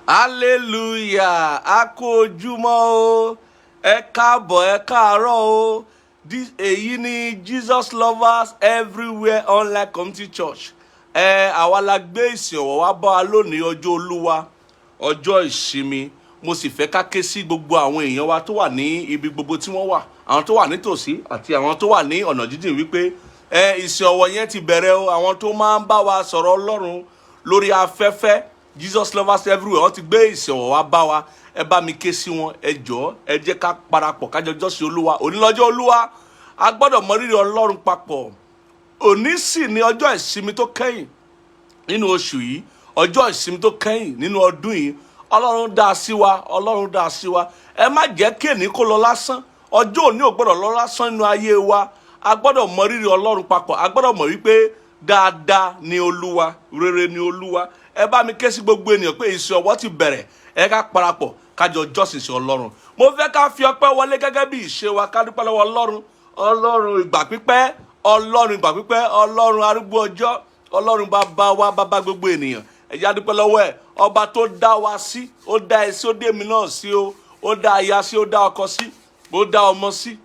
Hallelujah. A kú ojúmọ́ o. Ẹ káàbọ̀, ẹ káàárọ̀ o. Èyí ni Jesus Lovers Everywhere Online Community Church. Ẹ àwa la gbé ìsìn ọ̀wọ̀ wá bá wa lónìí, ọjọ́ Olúwa, ọjọ́ ìsinmi. Mo sì fẹ́ ká ké sí gbogbo àwọn èèyàn wa tó wà ní ibi gbogbo tí wọ́n wà, àwọn tó wà nítòsí àti àwọn tó wà ní ọ̀nà jíjìn, wípé ẹ ìsìn ọ̀wọ̀ yẹn ti bẹ̀rẹ̀ o. Àwọn tó máa ń bá wa sọ̀rọ̀ Ọlọ́run lórí afẹ́fẹ́, Jesus Lovers Everywhere, wọ́n ti gbé ìsìn ọ̀wọ̀ wá bá wa. Ẹ bá mi ké sí wọn. Ẹ jọ̀ọ́, ẹ jẹ́ ká parapọ̀ kájọ jọ́sìn Olúwa. Òní lọ́jọ́ Olúwa, a gbọ́dọ̀ mọ rírì Ọlọ́run papọ̀. Òní sì ni ọjọ́ ìsinmi tó kẹ́yìn nínú oṣù yìí, ọjọ́ ìsinmi tó kẹ́yìn nínú ọdún yìí. Ọlọ́run dá a sí wa, Ọlọ́run dá a sí wa. Ẹ má jẹ́ kí èní kó lọ lásán. Ọjọ́ òní ò gbọ́dọ̀ lọ lásán nínú ayé wa. A gbọ́dọ̀ mọ rírì Ọlọ́run papọ̀. A gbọ́dọ̀ mọ̀ wípé dáadáa ni Olúwa, rere ni Olúwa. Ẹ bá mi ké sí gbogbo ènìyàn pé ìsìn ọ̀wọ̀ ti bẹ̀rẹ̀. Ẹ ká parapọ̀ kájọ jọ́sìn sí Ọlọ́run. Mo fẹ́ ká fi ọpẹ́ wọlé gẹ́gẹ́ bí ìṣe wa, ká dúpẹ́ lọ́wọ́ Ọlọ́run, Ọlọ́run ìgbà pípẹ́, Ọlọ́run ìgbà pípẹ́, Ọlọ́run arúgbó ọjọ́, Ọlọ́run bàbá wa, bàbá gbogbo ènìyàn. Ẹ jẹ́ á dúpẹ́ lọ́wọ́ ẹ̀, ọba tó dá wa sí. Ó dá ẹ sí, ó dé èmi náà sí o. Ó dá aya sí, ó dá ọkọ sí, ó dá ọmọ sí,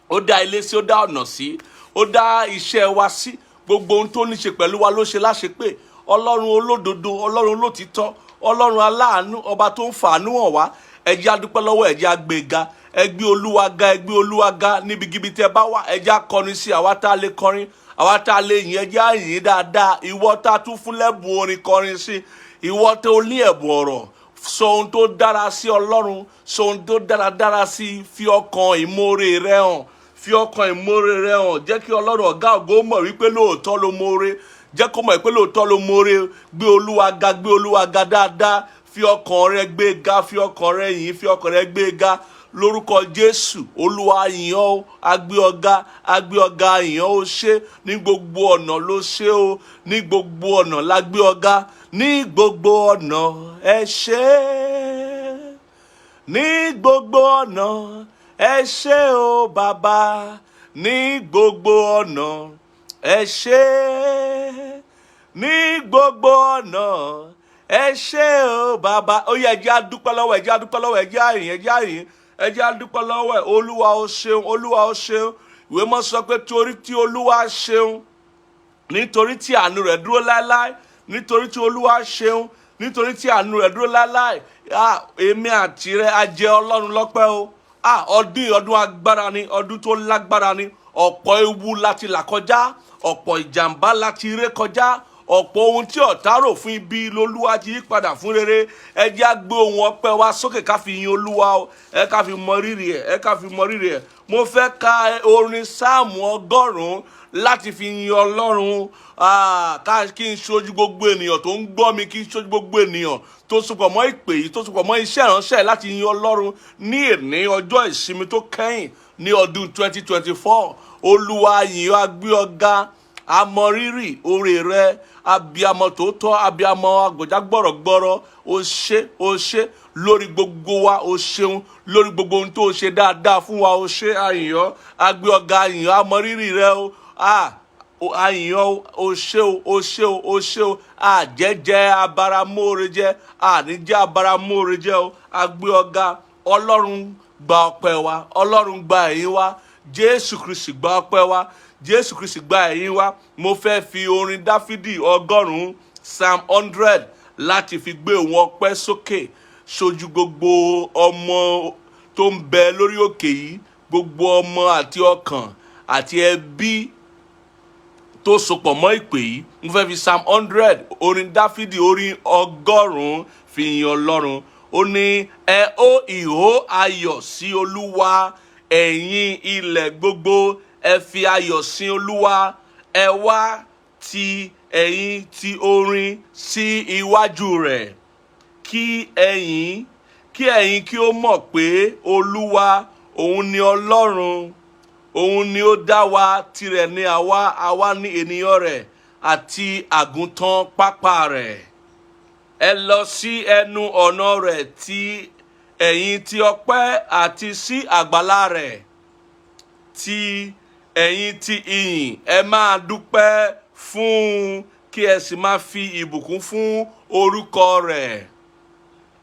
ó dá ilé sí, ó dá ọ̀nà sí, ó dá iṣẹ́ wa sí. Gbogbo ohun tó ní ṣe pẹ̀lú wa ló ṣe láṣepé. Ọlọ́run olódodo, Ọlọ́run olótìtọ́, Ọlọ́run aláàánú, ọba tó ń fàánú hàn wá. Ẹ jẹ́ á dúpẹ́ lọ́wọ́, ẹ jẹ́ á gbé ga. Ẹ gbé Olúwa ga, ẹ gbé Olúwa ga níbikíbi tẹ́ bá wà. Ẹ jẹ́ á kọrin sí. Àwa tá a lè kọrin, àwa tá a lè yìn, ẹ jẹ́ á yìn dáadáa. Ìwọ tá a tún fún lẹ́bùn orin, kọrin sí. Ìwọ tó ní ẹ̀bùn ọ̀rọ̀, sọ ohun tó dára sí Ọlọ́run, sọ ohun tó dára dára sí. Fi ọkàn ìmoore rẹ hàn, fi ọkàn ìmoore rẹ hàn. Jẹ́ kí Ọlọ́run ọ̀gá ògo mọ̀ wípé lóòótọ́ ló moore. Jẹ́ kó mọ̀ pé lóòótọ́ ló moore. Gbé Olúwa ga, gbé Olúwa ga dáadáa. Fi ọkàn rẹ gbé ga, fi ọkàn rẹ yìn, fi ọkàn rẹ gbé ga lórúkọ Jésù. Olúwa, yìn ọ́, agbé ọ̀gá, agbé ọ̀gá, yìn ọ́. Ó ṣe ní gbogbo ọ̀nà ló ṣe o. Ní gbogbo ọ̀nà la gbé ọ̀gá, ní gbogbo ọ̀nà ẹ ṣé, ní gbogbo ọ̀nà ẹ ṣé o bàbá, ní gbogbo ọ̀nà ẹ ṣé, ní gbogbo ọ̀nà ẹ ṣé o bàbá. Ó yẹ, ẹ jẹ́ á dúpẹ́ lọ́wọ́, ẹ jẹ́ á dúpẹ́ lọ́wọ́, ẹ jẹ́ á yìn, ẹ jẹ́ á yìn, ẹ jẹ́ á dúpẹ́ lọ́wọ́ ẹ̀. Olúwa, ó ṣeun. Olúwa, ó ṣeun. Ìwé mọ́ sọ pé torí tí Olúwa ṣeun, nítorí tí àánú rẹ̀ dúró láéláé. Nítorí tí Olúwa ṣeun, nítorí tí àánú rẹ̀ dúró láéláé. Ah, èmi àti rẹ̀ á jẹ Ọlọ́run lọ́pẹ́ o. Ah, ọdún yìí, ọdún agbára ni, ọdún tó lágbára ni. Ọ̀pọ̀ ewu láti là kọjá, ọ̀pọ̀ ìjàmbá láti ré kọjá, ọ̀pọ̀ ohun tí ọ̀tá rò fún ibi lolúwa ti yí padà fún rere. Ẹ jẹ́ á gbé ohùn ọpẹ́ wa sókè, ká fi yin Olúwa o. Ẹ ká fi mọ rírì ẹ̀, ẹ ká fi mọ rírì ẹ̀. Mo fẹ́ ka orin Sáàmù 100 láti fi yin Ọlọ́run. Ah, ká kí n ṣojú gbogbo ènìyàn tó ń gbọ́ mi, kí n ṣojú gbogbo ènìyàn tó sopọ̀ mọ́ ìpè yìí, tó sopọ̀ mọ́ iṣẹ́ ìránṣẹ́, láti yin Ọlọ́run ní èní, ọjọ́ ìsinmi tó kẹ́yìn ní ọdún 2024. Olúwa, yìn ọ́, agbé ọ̀gá, amọrírì oore rẹ. Abiamọ tòótọ́, abiamọ agbọ̀já gbọ̀rọ̀gbọ̀rọ̀, o ṣé, o ṣé lórí gbogbo wa. O ṣeun lórí gbogbo ohun tó o ṣe dáadáa fún wa. O ṣé. Àyìnyọ́, agbé ọ̀gá, àyìnyọ́, amọrírì rẹ o. Ah, àyìnyọ́, o ṣé o, o ṣé o, o ṣé o. Àjẹjẹ abaramóore jẹ, àníjẹ abaramóore jẹ o. Agbé ọ̀gá. Ọlọ́run, gba ọpẹ́ wa. Ọlọ́run, gba ẹ̀yìn wa. Jésù Kristi, gba ọpẹ́ wa. Jésù Kristi, gba ẹ̀yìn wa. Mo fẹ́ fi orin Dáfídì 100, Psalm 100, láti fi gbé òun ọpẹ́ sókè sójú gbogbo ọmọ tó ń bẹ lórí òkè yìí, gbogbo ọmọ àti ọkàn àti ẹbí tó sopọ̀ mọ́ ìpè yìí. Mo fẹ́ fi Psalm 100, orin Dáfídì orin 100, fi yin Ọlọ́run. Ó ní, "Ẹ ó ìhó ayọ̀ sí Olúwa, ẹ̀yin ilẹ̀ gbogbo. Ẹ fi ayọ̀ sin Olúwa. Ẹ wá ti ẹ̀yin ti orin sí iwájú rẹ̀. Kí ẹ̀yin kí ó mọ̀ pé Olúwa, òun ni Ọlọ́run. Òun ni ó dá wa, tirẹ̀ ni àwa. Àwa ní ènìyàn rẹ̀ àti àgùntàn pápá rẹ̀. Ẹ lọ sí ẹnu ọ̀nà rẹ̀ tí ẹ̀yin ti ọpẹ́ àti sí àgbàlá rẹ̀ tí ẹ̀yin ti ìyìn. Ẹ máa dúpẹ́ fún un, kí ẹ sì máa fi ìbùkún fún orúkọ rẹ̀."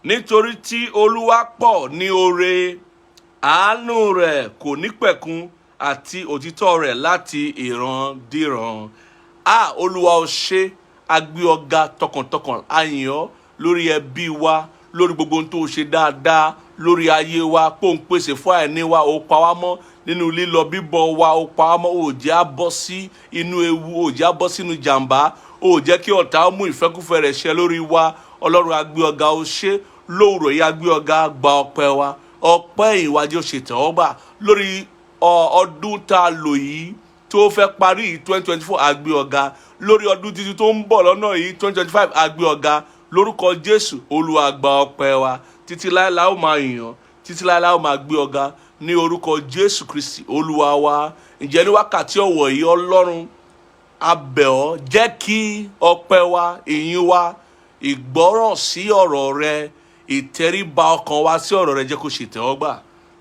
Nítorí tí Olúwa pọ̀ ní oore, àánú rẹ̀ kò ní pẹ̀kun, àti òtítọ́ rẹ̀ láti ìran díran. A Olúwa, o ṣé, a gbé ọ ga tọkàntọkàn, a yìn ọ́ lórí ẹbí wa, lórí gbogbo ohun tó o ṣe dáadáa lórí ayé wa, pé ò ń pèsè fún àìní wa, ó pa wá mọ́ nínú lílọ bíbọ̀ wa, ó pa wá mọ́, ó jẹ́ á bọ́ sí inú ewu, ó jẹ́ á bọ́ sínú jàǹbá, ó jẹ́ kí ọ̀tá mú ìfẹ́kúfẹ̀ẹ́ rẹ̀ ṣẹ lórí wa. Ọlọ́run, a gbé ọ ga, o ṣé. Lówùrọ̀ yìí, a gbé ọ ga, gba ọpẹ́ wa. Ọpẹ́ ìwájú ó ṣe tẹ̀wọ́gbà lórí ọdún tá a lò yìí tó fẹ́ parí yìí, 2024, a gbé ọ ga. Lórí ọdún tuntun tó ń bọ̀ lọ́nà yìí, 2025, a gbé ọ ga lórúkọ Jésù. Olúwa, gba ọpẹ́ wa. Títí láéláé ó máa yìn ọ́, títí láéláé ó máa gbé ọ ga ní orúkọ Jésù Kristi Olúwa wa. Ǹjẹ́ ní wákàtí ọ̀wọ̀ yìí, Ọlọ́run, a bẹ̀ ọ́, jẹ́ kí ọpẹ́ wa, ìyìn wa, ìgbọ́ràn sí ọ̀rọ̀ rẹ, ìtẹríba ọkàn wa sí ọ̀rọ̀ rẹ, jẹ́ kó ṣe ìtẹ́wọ́gbà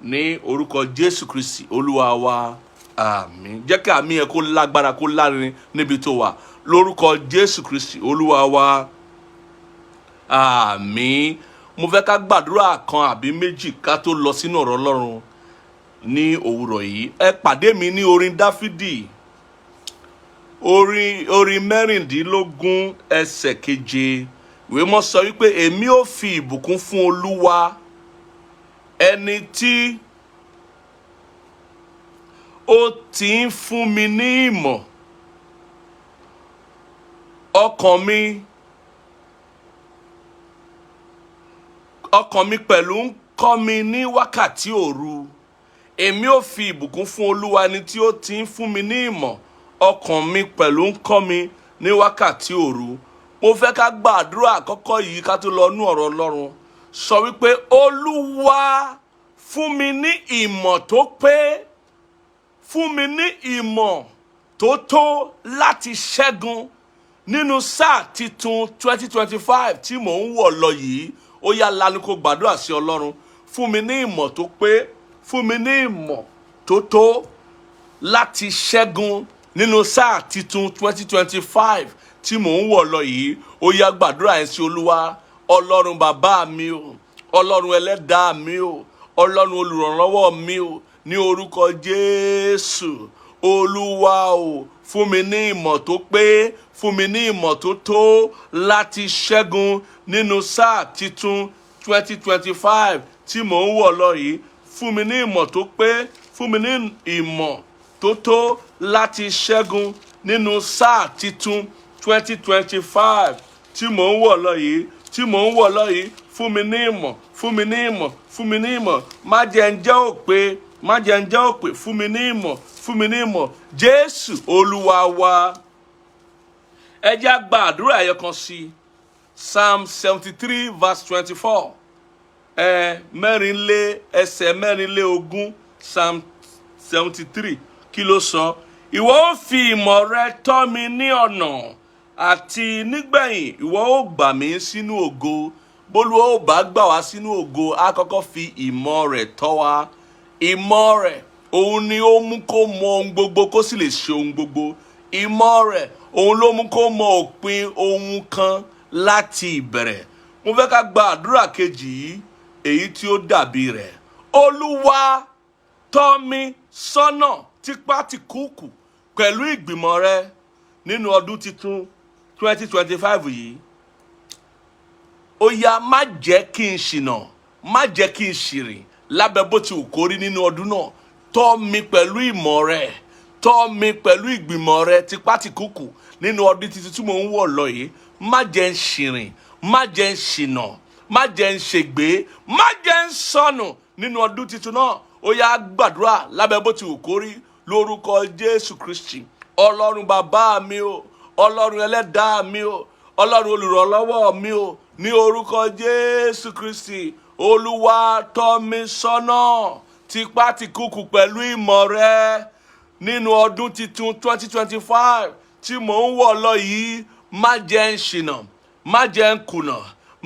ní orúkọ Jésù Kristi Olúwa wa, àmín. Jẹ́ kí àmín yẹn kó lágbára, kó lárinrin níbi tó wà. Lórúkọ Jésù Kristi Olúwa wa, àmín. Mo fẹ́ ká gbàdúrà kan àbí méjì ká tó lọ sínú ọ̀rọ̀ Ọlọ́run ní òwúrọ̀ yìí. Ẹ pàdé mi ní orin Dáfídì, orin 16, ẹsẹ̀ 7. Ìwé mọ́ sọ wípé, "Èmi ò fi ìbùkún fún Olúwa, ẹni tí ó ti ń fún mi ní ìmọ̀. Ọkàn mi pẹ̀lú ń kọ́ mi ní wákàtí òru." Èmi ò fi ìbùkún fún Olúwa, ẹni tí ó ti ń fún mi ní ìmọ̀. Ọkàn mi pẹ̀lú ń kọ́ mi ní wákàtí òru. Mo fẹ́ ká gbàdúrà àkọ́kọ́ yìí ká tó lọ nú ọ̀rọ̀ Ọlọ́run. Sọ wípé, "Olúwa, fún mi ní ìmọ̀ tó pé, fún mi ní ìmọ̀ tó tó láti ṣẹ́gun nínú sáà titun 2025 tí mò ń wọ̀ lọ yìí." Ó yá, lanu kó gbàdúrà sí Ọlọ́run. Fún mi ní ìmọ̀ tó pé, fún mi ní ìmọ̀ tó tó láti ṣẹ́gun nínú sáà titun 2025 tí mò ń wọ̀ lọ yìí. Ó yá, gbàdúrà yẹn sí Olúwa. Ọlọ́run bàbá mi o, Ọlọ́run ẹlẹ́dàá mi o, Ọlọ́run olùrànlọ́wọ́ mi o, ní orúkọ Jésù, Olúwa o, fún mi ní ìmọ̀ tó pé, fún mi ní ìmọ̀ tó tó láti ṣẹ́gun nínú sáà titun 2025 tí mò ń wọ̀ lọ yìí. Fún mi ní ìmọ̀ tó pé, fún mi ní ìmọ̀ tó tó láti ṣẹ́gun nínú sáà titun 2025 tí mò ń wọ̀ lọ yìí, tí mò ń wọ̀ lọ yìí. Fún mi ní ìmọ̀, fún mi ní ìmọ̀, fún mi ní ìmọ̀. Má jẹ́ ń jẹ́ òpè, má jẹ́ ń jẹ́ òpè. Fún mi ní ìmọ̀, fún mi ní ìmọ̀. Jésù Olúwa wa. Ẹ jẹ́ á gba àdúrà ẹyọ kan sí i. Psalm 73 verse 24, 24, ẹsẹ̀ 24, Psalm 73. Kí ló sọ? "Ìwọ ó fi ìmọ̀ rẹ tọ́ mi ní ọ̀nà, àti nígbẹ̀yìn ìwọ ó gbà mí sínú ògo." Bólúwa ó bá gbà wá sínú ògo, á kọ́kọ́ fi ìmọ̀ rẹ̀ tọ́ wa. Ìmọ̀ rẹ̀, òun ni ó mú kó mọ ohun gbogbo, kó sì lè ṣe ohun gbogbo. Ìmọ̀ rẹ̀, òun ló mú kó mọ òpin ohun kan láti ìbẹ̀rẹ̀. Mo fẹ́ ká gba àdúrà kejì yìí, èyí tí ó dàbí rẹ̀. Olúwa, tọ́ mi sọ́nà tipátìkúùkù pẹ̀lú ìgbìmọ̀ rẹ nínú ọdún tuntun 2025 yìí. Ó yá, má jẹ́ kí n ṣìnà, má jẹ́ kí n ṣìrìn lábẹ́ bó ti wù kó rí nínú ọdún náà. Tọ́ mi pẹ̀lú ìmọ̀ rẹ, tọ́ mi pẹ̀lú ìgbìmọ̀ rẹ tipátìkúùkù nínú ọdún tuntun tí mò ń wọ̀ lọ yìí. Má jẹ́ n ṣìrìn, má jẹ́ n ṣìnà, má jẹ́ n ṣègbé, má jẹ́ n sọnù nínú ọdún tuntun náà. Ó yá, gbàdúrà lábẹ́ bó ti wù kó rí lórúkọ Jésù Kristi. Ọlọ́run bàbá mi o, Ọlọ́run ẹlẹ́dàá mi o, Ọlọ́run olùrànlọ́wọ́ mi o, ní orúkọ Jésù Kristi, Olúwa, tọ́ mi sọ́nà tipátìkúùkù pẹ̀lú ìmọ̀ rẹ nínú ọdún tuntun 2025 tí mò ń wọ̀ lọ yìí. Má jẹ́ ń ṣìnà, má jẹ́ ń kùnà,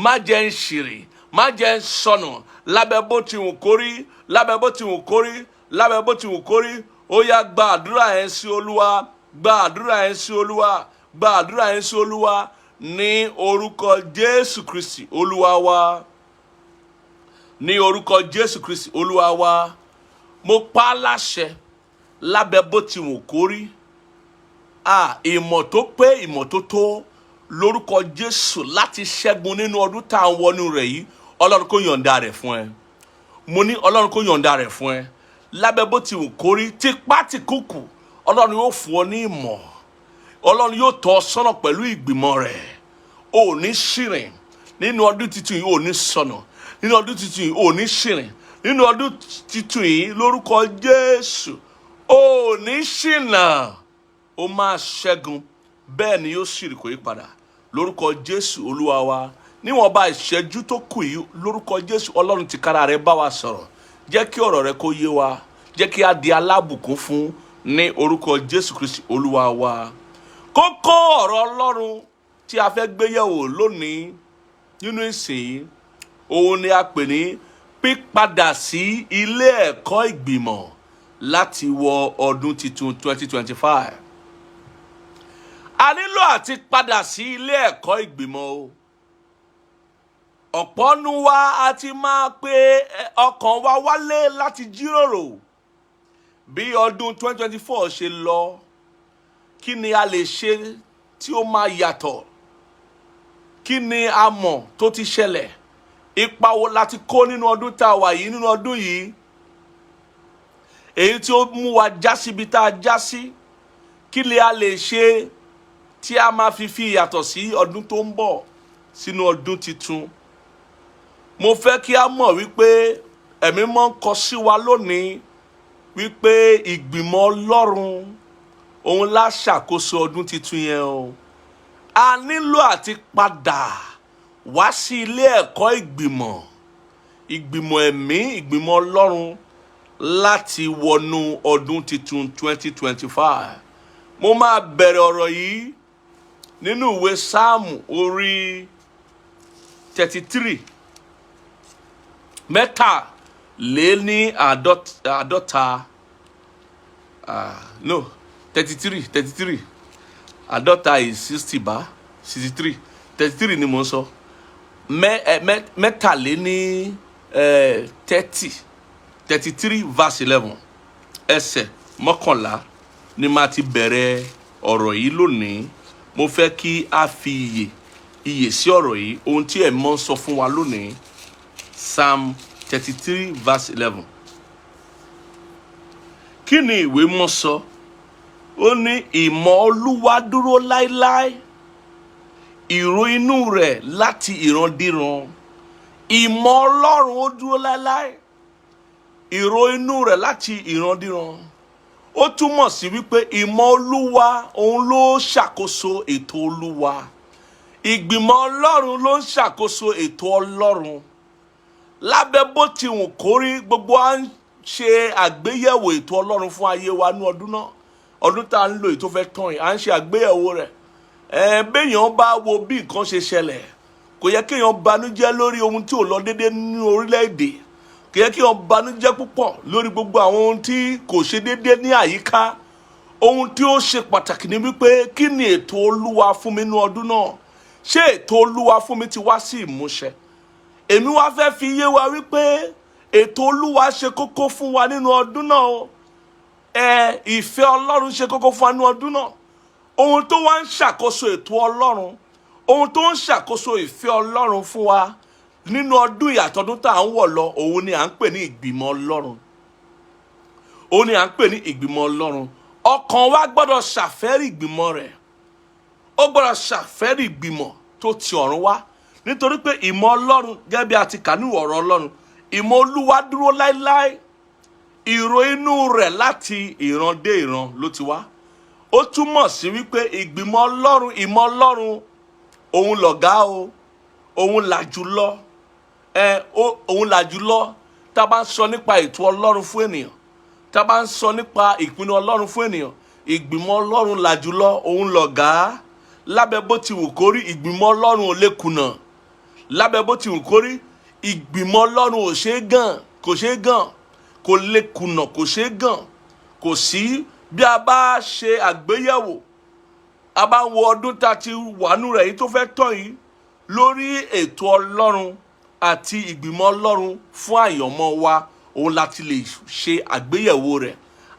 má jẹ́ ń ṣìrìn, má jẹ́ ń sọnù lábẹ́ bó ti wù kó rí, lábẹ́ bó ti wù kó rí, lábẹ́ bó ti wù kó rí. Ó yá, gba àdúrà yẹn sí Olúwa, gba àdúrà yẹn sí Olúwa, gba àdúrà yẹn sí Olúwa ní orúkọ Jésù Kristi Olúwa wa. Ní orúkọ Jésù Kristi Olúwa wa, mo pa á láṣẹ lábẹ́ bó ti wù kó rí. Ìmọ̀ tó pé, ìmọ̀ tó tó lórúkọ Jésù láti ṣẹ́gun nínú ọdún tá à ń wọnú rẹ̀ yìí, Ọlọ́run kó yọ̀ǹda rẹ̀ fún ẹ. Mo ní Ọlọ́run kó yọ̀ǹda rẹ̀ fún ẹ. Lábẹ́ bó ti wù kó rí, tipá tìkúùkù, Ọlọ́run yóò fún ọ ní ìmọ̀. Ọlọ́run yóò tọ́ ọ sọ́nà pẹ̀lú ìgbìmọ̀ rẹ̀. O ò ní ṣìrìn nínú ọdún tuntun yìí, o ò ní sọnù nínú ọdún tuntun yìí, o ò ní ṣìrìn nínú ọdún tuntun yìí lórúkọ Jésù. O ò ní ṣìnà, o máa ṣẹ́gun, bẹ́ẹ̀ ni yóò sì rí, kò yí padà lórúkọ Jésù Olúwa wa. Níwọ̀nba ìṣẹ́jú tó kù yìí, lórúkọ Jésù, Ọlọ́run tìkára rẹ̀ bá wa sọ̀rọ̀. Jẹ́ kí ọ̀rọ̀ rẹ kó yé wa, jẹ́ kí a di alábùkún fún ní orúkọ Jésù Kristi Olúwa wa. Kókó ọ̀rọ̀ Ọlọ́run tí a fẹ́ gbé yẹ̀wò lónìí nínú ìsìn yìí, òun ni a pè ní pípadà sí ilé ẹ̀kọ́ ìgbìmọ̀ láti wọ ọdún tuntun 2025. A nílò àti padà sí ilé ẹ̀kọ́ ìgbìmọ̀ o. Ọ̀pọ̀ nu wa a ti máa pe ọkàn wa wálé láti jíròrò bí ọdún 2024 ṣe lọ. Kí ni a lè ṣe tí ó máa yàtọ̀? Kí ni a mọ̀ tó ti ṣẹlẹ̀? Ipa wo la ti kó nínú ọdún tá a wà yìí, nínú ọdún yìí, èyí tí ó mú wa já síbi tá a já sí? Kí ni a lè ṣe tí a máa fi ìyàtọ̀ sí ọdún tó ń bọ̀, sínú ọdún tuntun? Mo fẹ́ kí a mọ̀ wípé Ẹ̀mí mọ́ ń kọ sí wa lónìí wípé ìgbìmọ̀ Ọlọ́run òun lá ṣàkóso ọdún tuntun yẹn o. A nílò àti padà wá sí ilé ẹ̀kọ́ ìgbìmọ̀, ìgbìmọ̀ ẹ̀mí, ìgbìmọ̀ Ọlọ́run láti wọnú ọdún tuntun 2025. Mo máa bẹ̀rẹ̀ ọ̀rọ̀ yìí nínú ìwé Sáàmù orí 33, 53, no, 33, 33, 50 is 60 bá, 63, 33 ni mo ń sọ, mẹ́tàléní 30, 33 verse 11, ẹsẹ̀ 11 ni màá ti bẹ̀rẹ̀ ọ̀rọ̀ yìí lónìí. Mo fẹ́ kí a fi iyè sí ọ̀rọ̀ yìí, ohun tí Ẹ̀mí ń sọ fún wa lónìí. Psalm 33 verse 11. Kí ni ìwé mọ́ sọ? Ó ní, "Ìmọ̀ Olúwa dúró láéláé, ìró inú rẹ̀ láti ìrandíran." Ìmọ̀ Ọlọ́run ó dúró láéláé, ìró inú rẹ̀ láti ìrandíran. Ó túmọ̀ sí wípé ìmọ̀ Olúwa òun ló ṣàkóso ètò Olúwa. Ìgbìmọ̀ Ọlọ́run ló ń ṣàkóso ètò Ọlọ́run. Lábẹ́ bó ti wù kó rí, gbogbo à ń ṣe àgbéyẹ̀wò ètò Ọlọ́run fún ayé wa ní ọdún náà, ọdún tá à ń lò yìí tó fẹ́ tán yìí, à ń ṣe àgbéyẹ̀wò rẹ̀. Béèyàn bá wo bí nǹkan ṣe ṣẹlẹ̀, kò yẹ kéèyàn banújẹ́ lórí ohun tí ò lọ déédéé nínú orílẹ̀-èdè. Kò yẹ kéèyàn banújẹ́ púpọ̀ lórí gbogbo àwọn ohun tí kò ṣe déédéé ní àyíká. Ohun tí ó ṣe pàtàkì ni wípé, kí ni ètò Olúwa fún mi ní ọdún náà? Ṣé ètò Olúwa fún mi ti wá sí ìmúṣẹ? Èmi wá fẹ́ fi yé wa wípé ètò Olúwa ṣe kókó fún wa nínú ọdún náà o. Ìfẹ́ Ọlọ́run ṣe kókó fún wa nínú ọdún náà. Ohun tó wá ń ṣàkóso ètò Ọlọ́run, ohun tó ń ṣàkóso ìfẹ́ Ọlọ́run fún wa nínú ọdún ìyàtọ̀dún tá à ń wọ̀ lọ, òun ni à ń pè ní ìgbìmọ̀ Ọlọ́run. Òun ni à ń pè ní ìgbìmọ̀ Ọlọ́run. Ọkàn wa gbọ́dọ̀ ṣàfẹ́rí ìgbìmọ̀ rẹ̀. Ó gbọ́dọ̀ ṣàfẹ́rí ìgbìmọ̀ tó ti ọ̀run wá, nítorí pé ìmọ̀ Ọlọ́run, gẹ́gẹ́ bí a ti kà ní ọ̀rọ̀ Ọlọ́run, ìmọ̀ Olúwa dúró láéláé, ìró inú rẹ̀ láti ìran dé ìran ló ti wá. Ó túmọ̀ sí wípé ìgbìmọ̀ Ọlọ́run, ìmọ̀ Ọlọ́run, òun lọ̀gá o, òun là jùlọ. Òun là jùlọ. Tá a bá ń sọ nípa ètò Ọlọ́run fún ènìyàn, tá a bá ń sọ nípa ìpinnu Ọlọ́run fún ènìyàn, ìgbìmọ̀ Ọlọ́run là jùlọ, òun lọ̀gá. Lábẹ́ bó ti wù kó rí, ìgbìmọ̀ Ọlọ́run ò lè kùnà. Lábẹ́ bó ti wù kó rí, ìgbìmọ̀ Ọlọ́run ò ṣeé gàn, kò ṣeé gàn, kò lè kùnà, kò ṣeé gàn, kò sí. Bí a bá ṣe àgbéyẹ̀wò, a bá ń wo ọdún tá a ti wà nù rẹ̀ yìí tó fẹ́ tán yìí lórí ètò Ọlọ́run, àti ìgbìmọ̀ Ọlọ́run fún àyànmọ́ wa, òun la ti lè ṣe àgbéyẹ̀wò rẹ̀.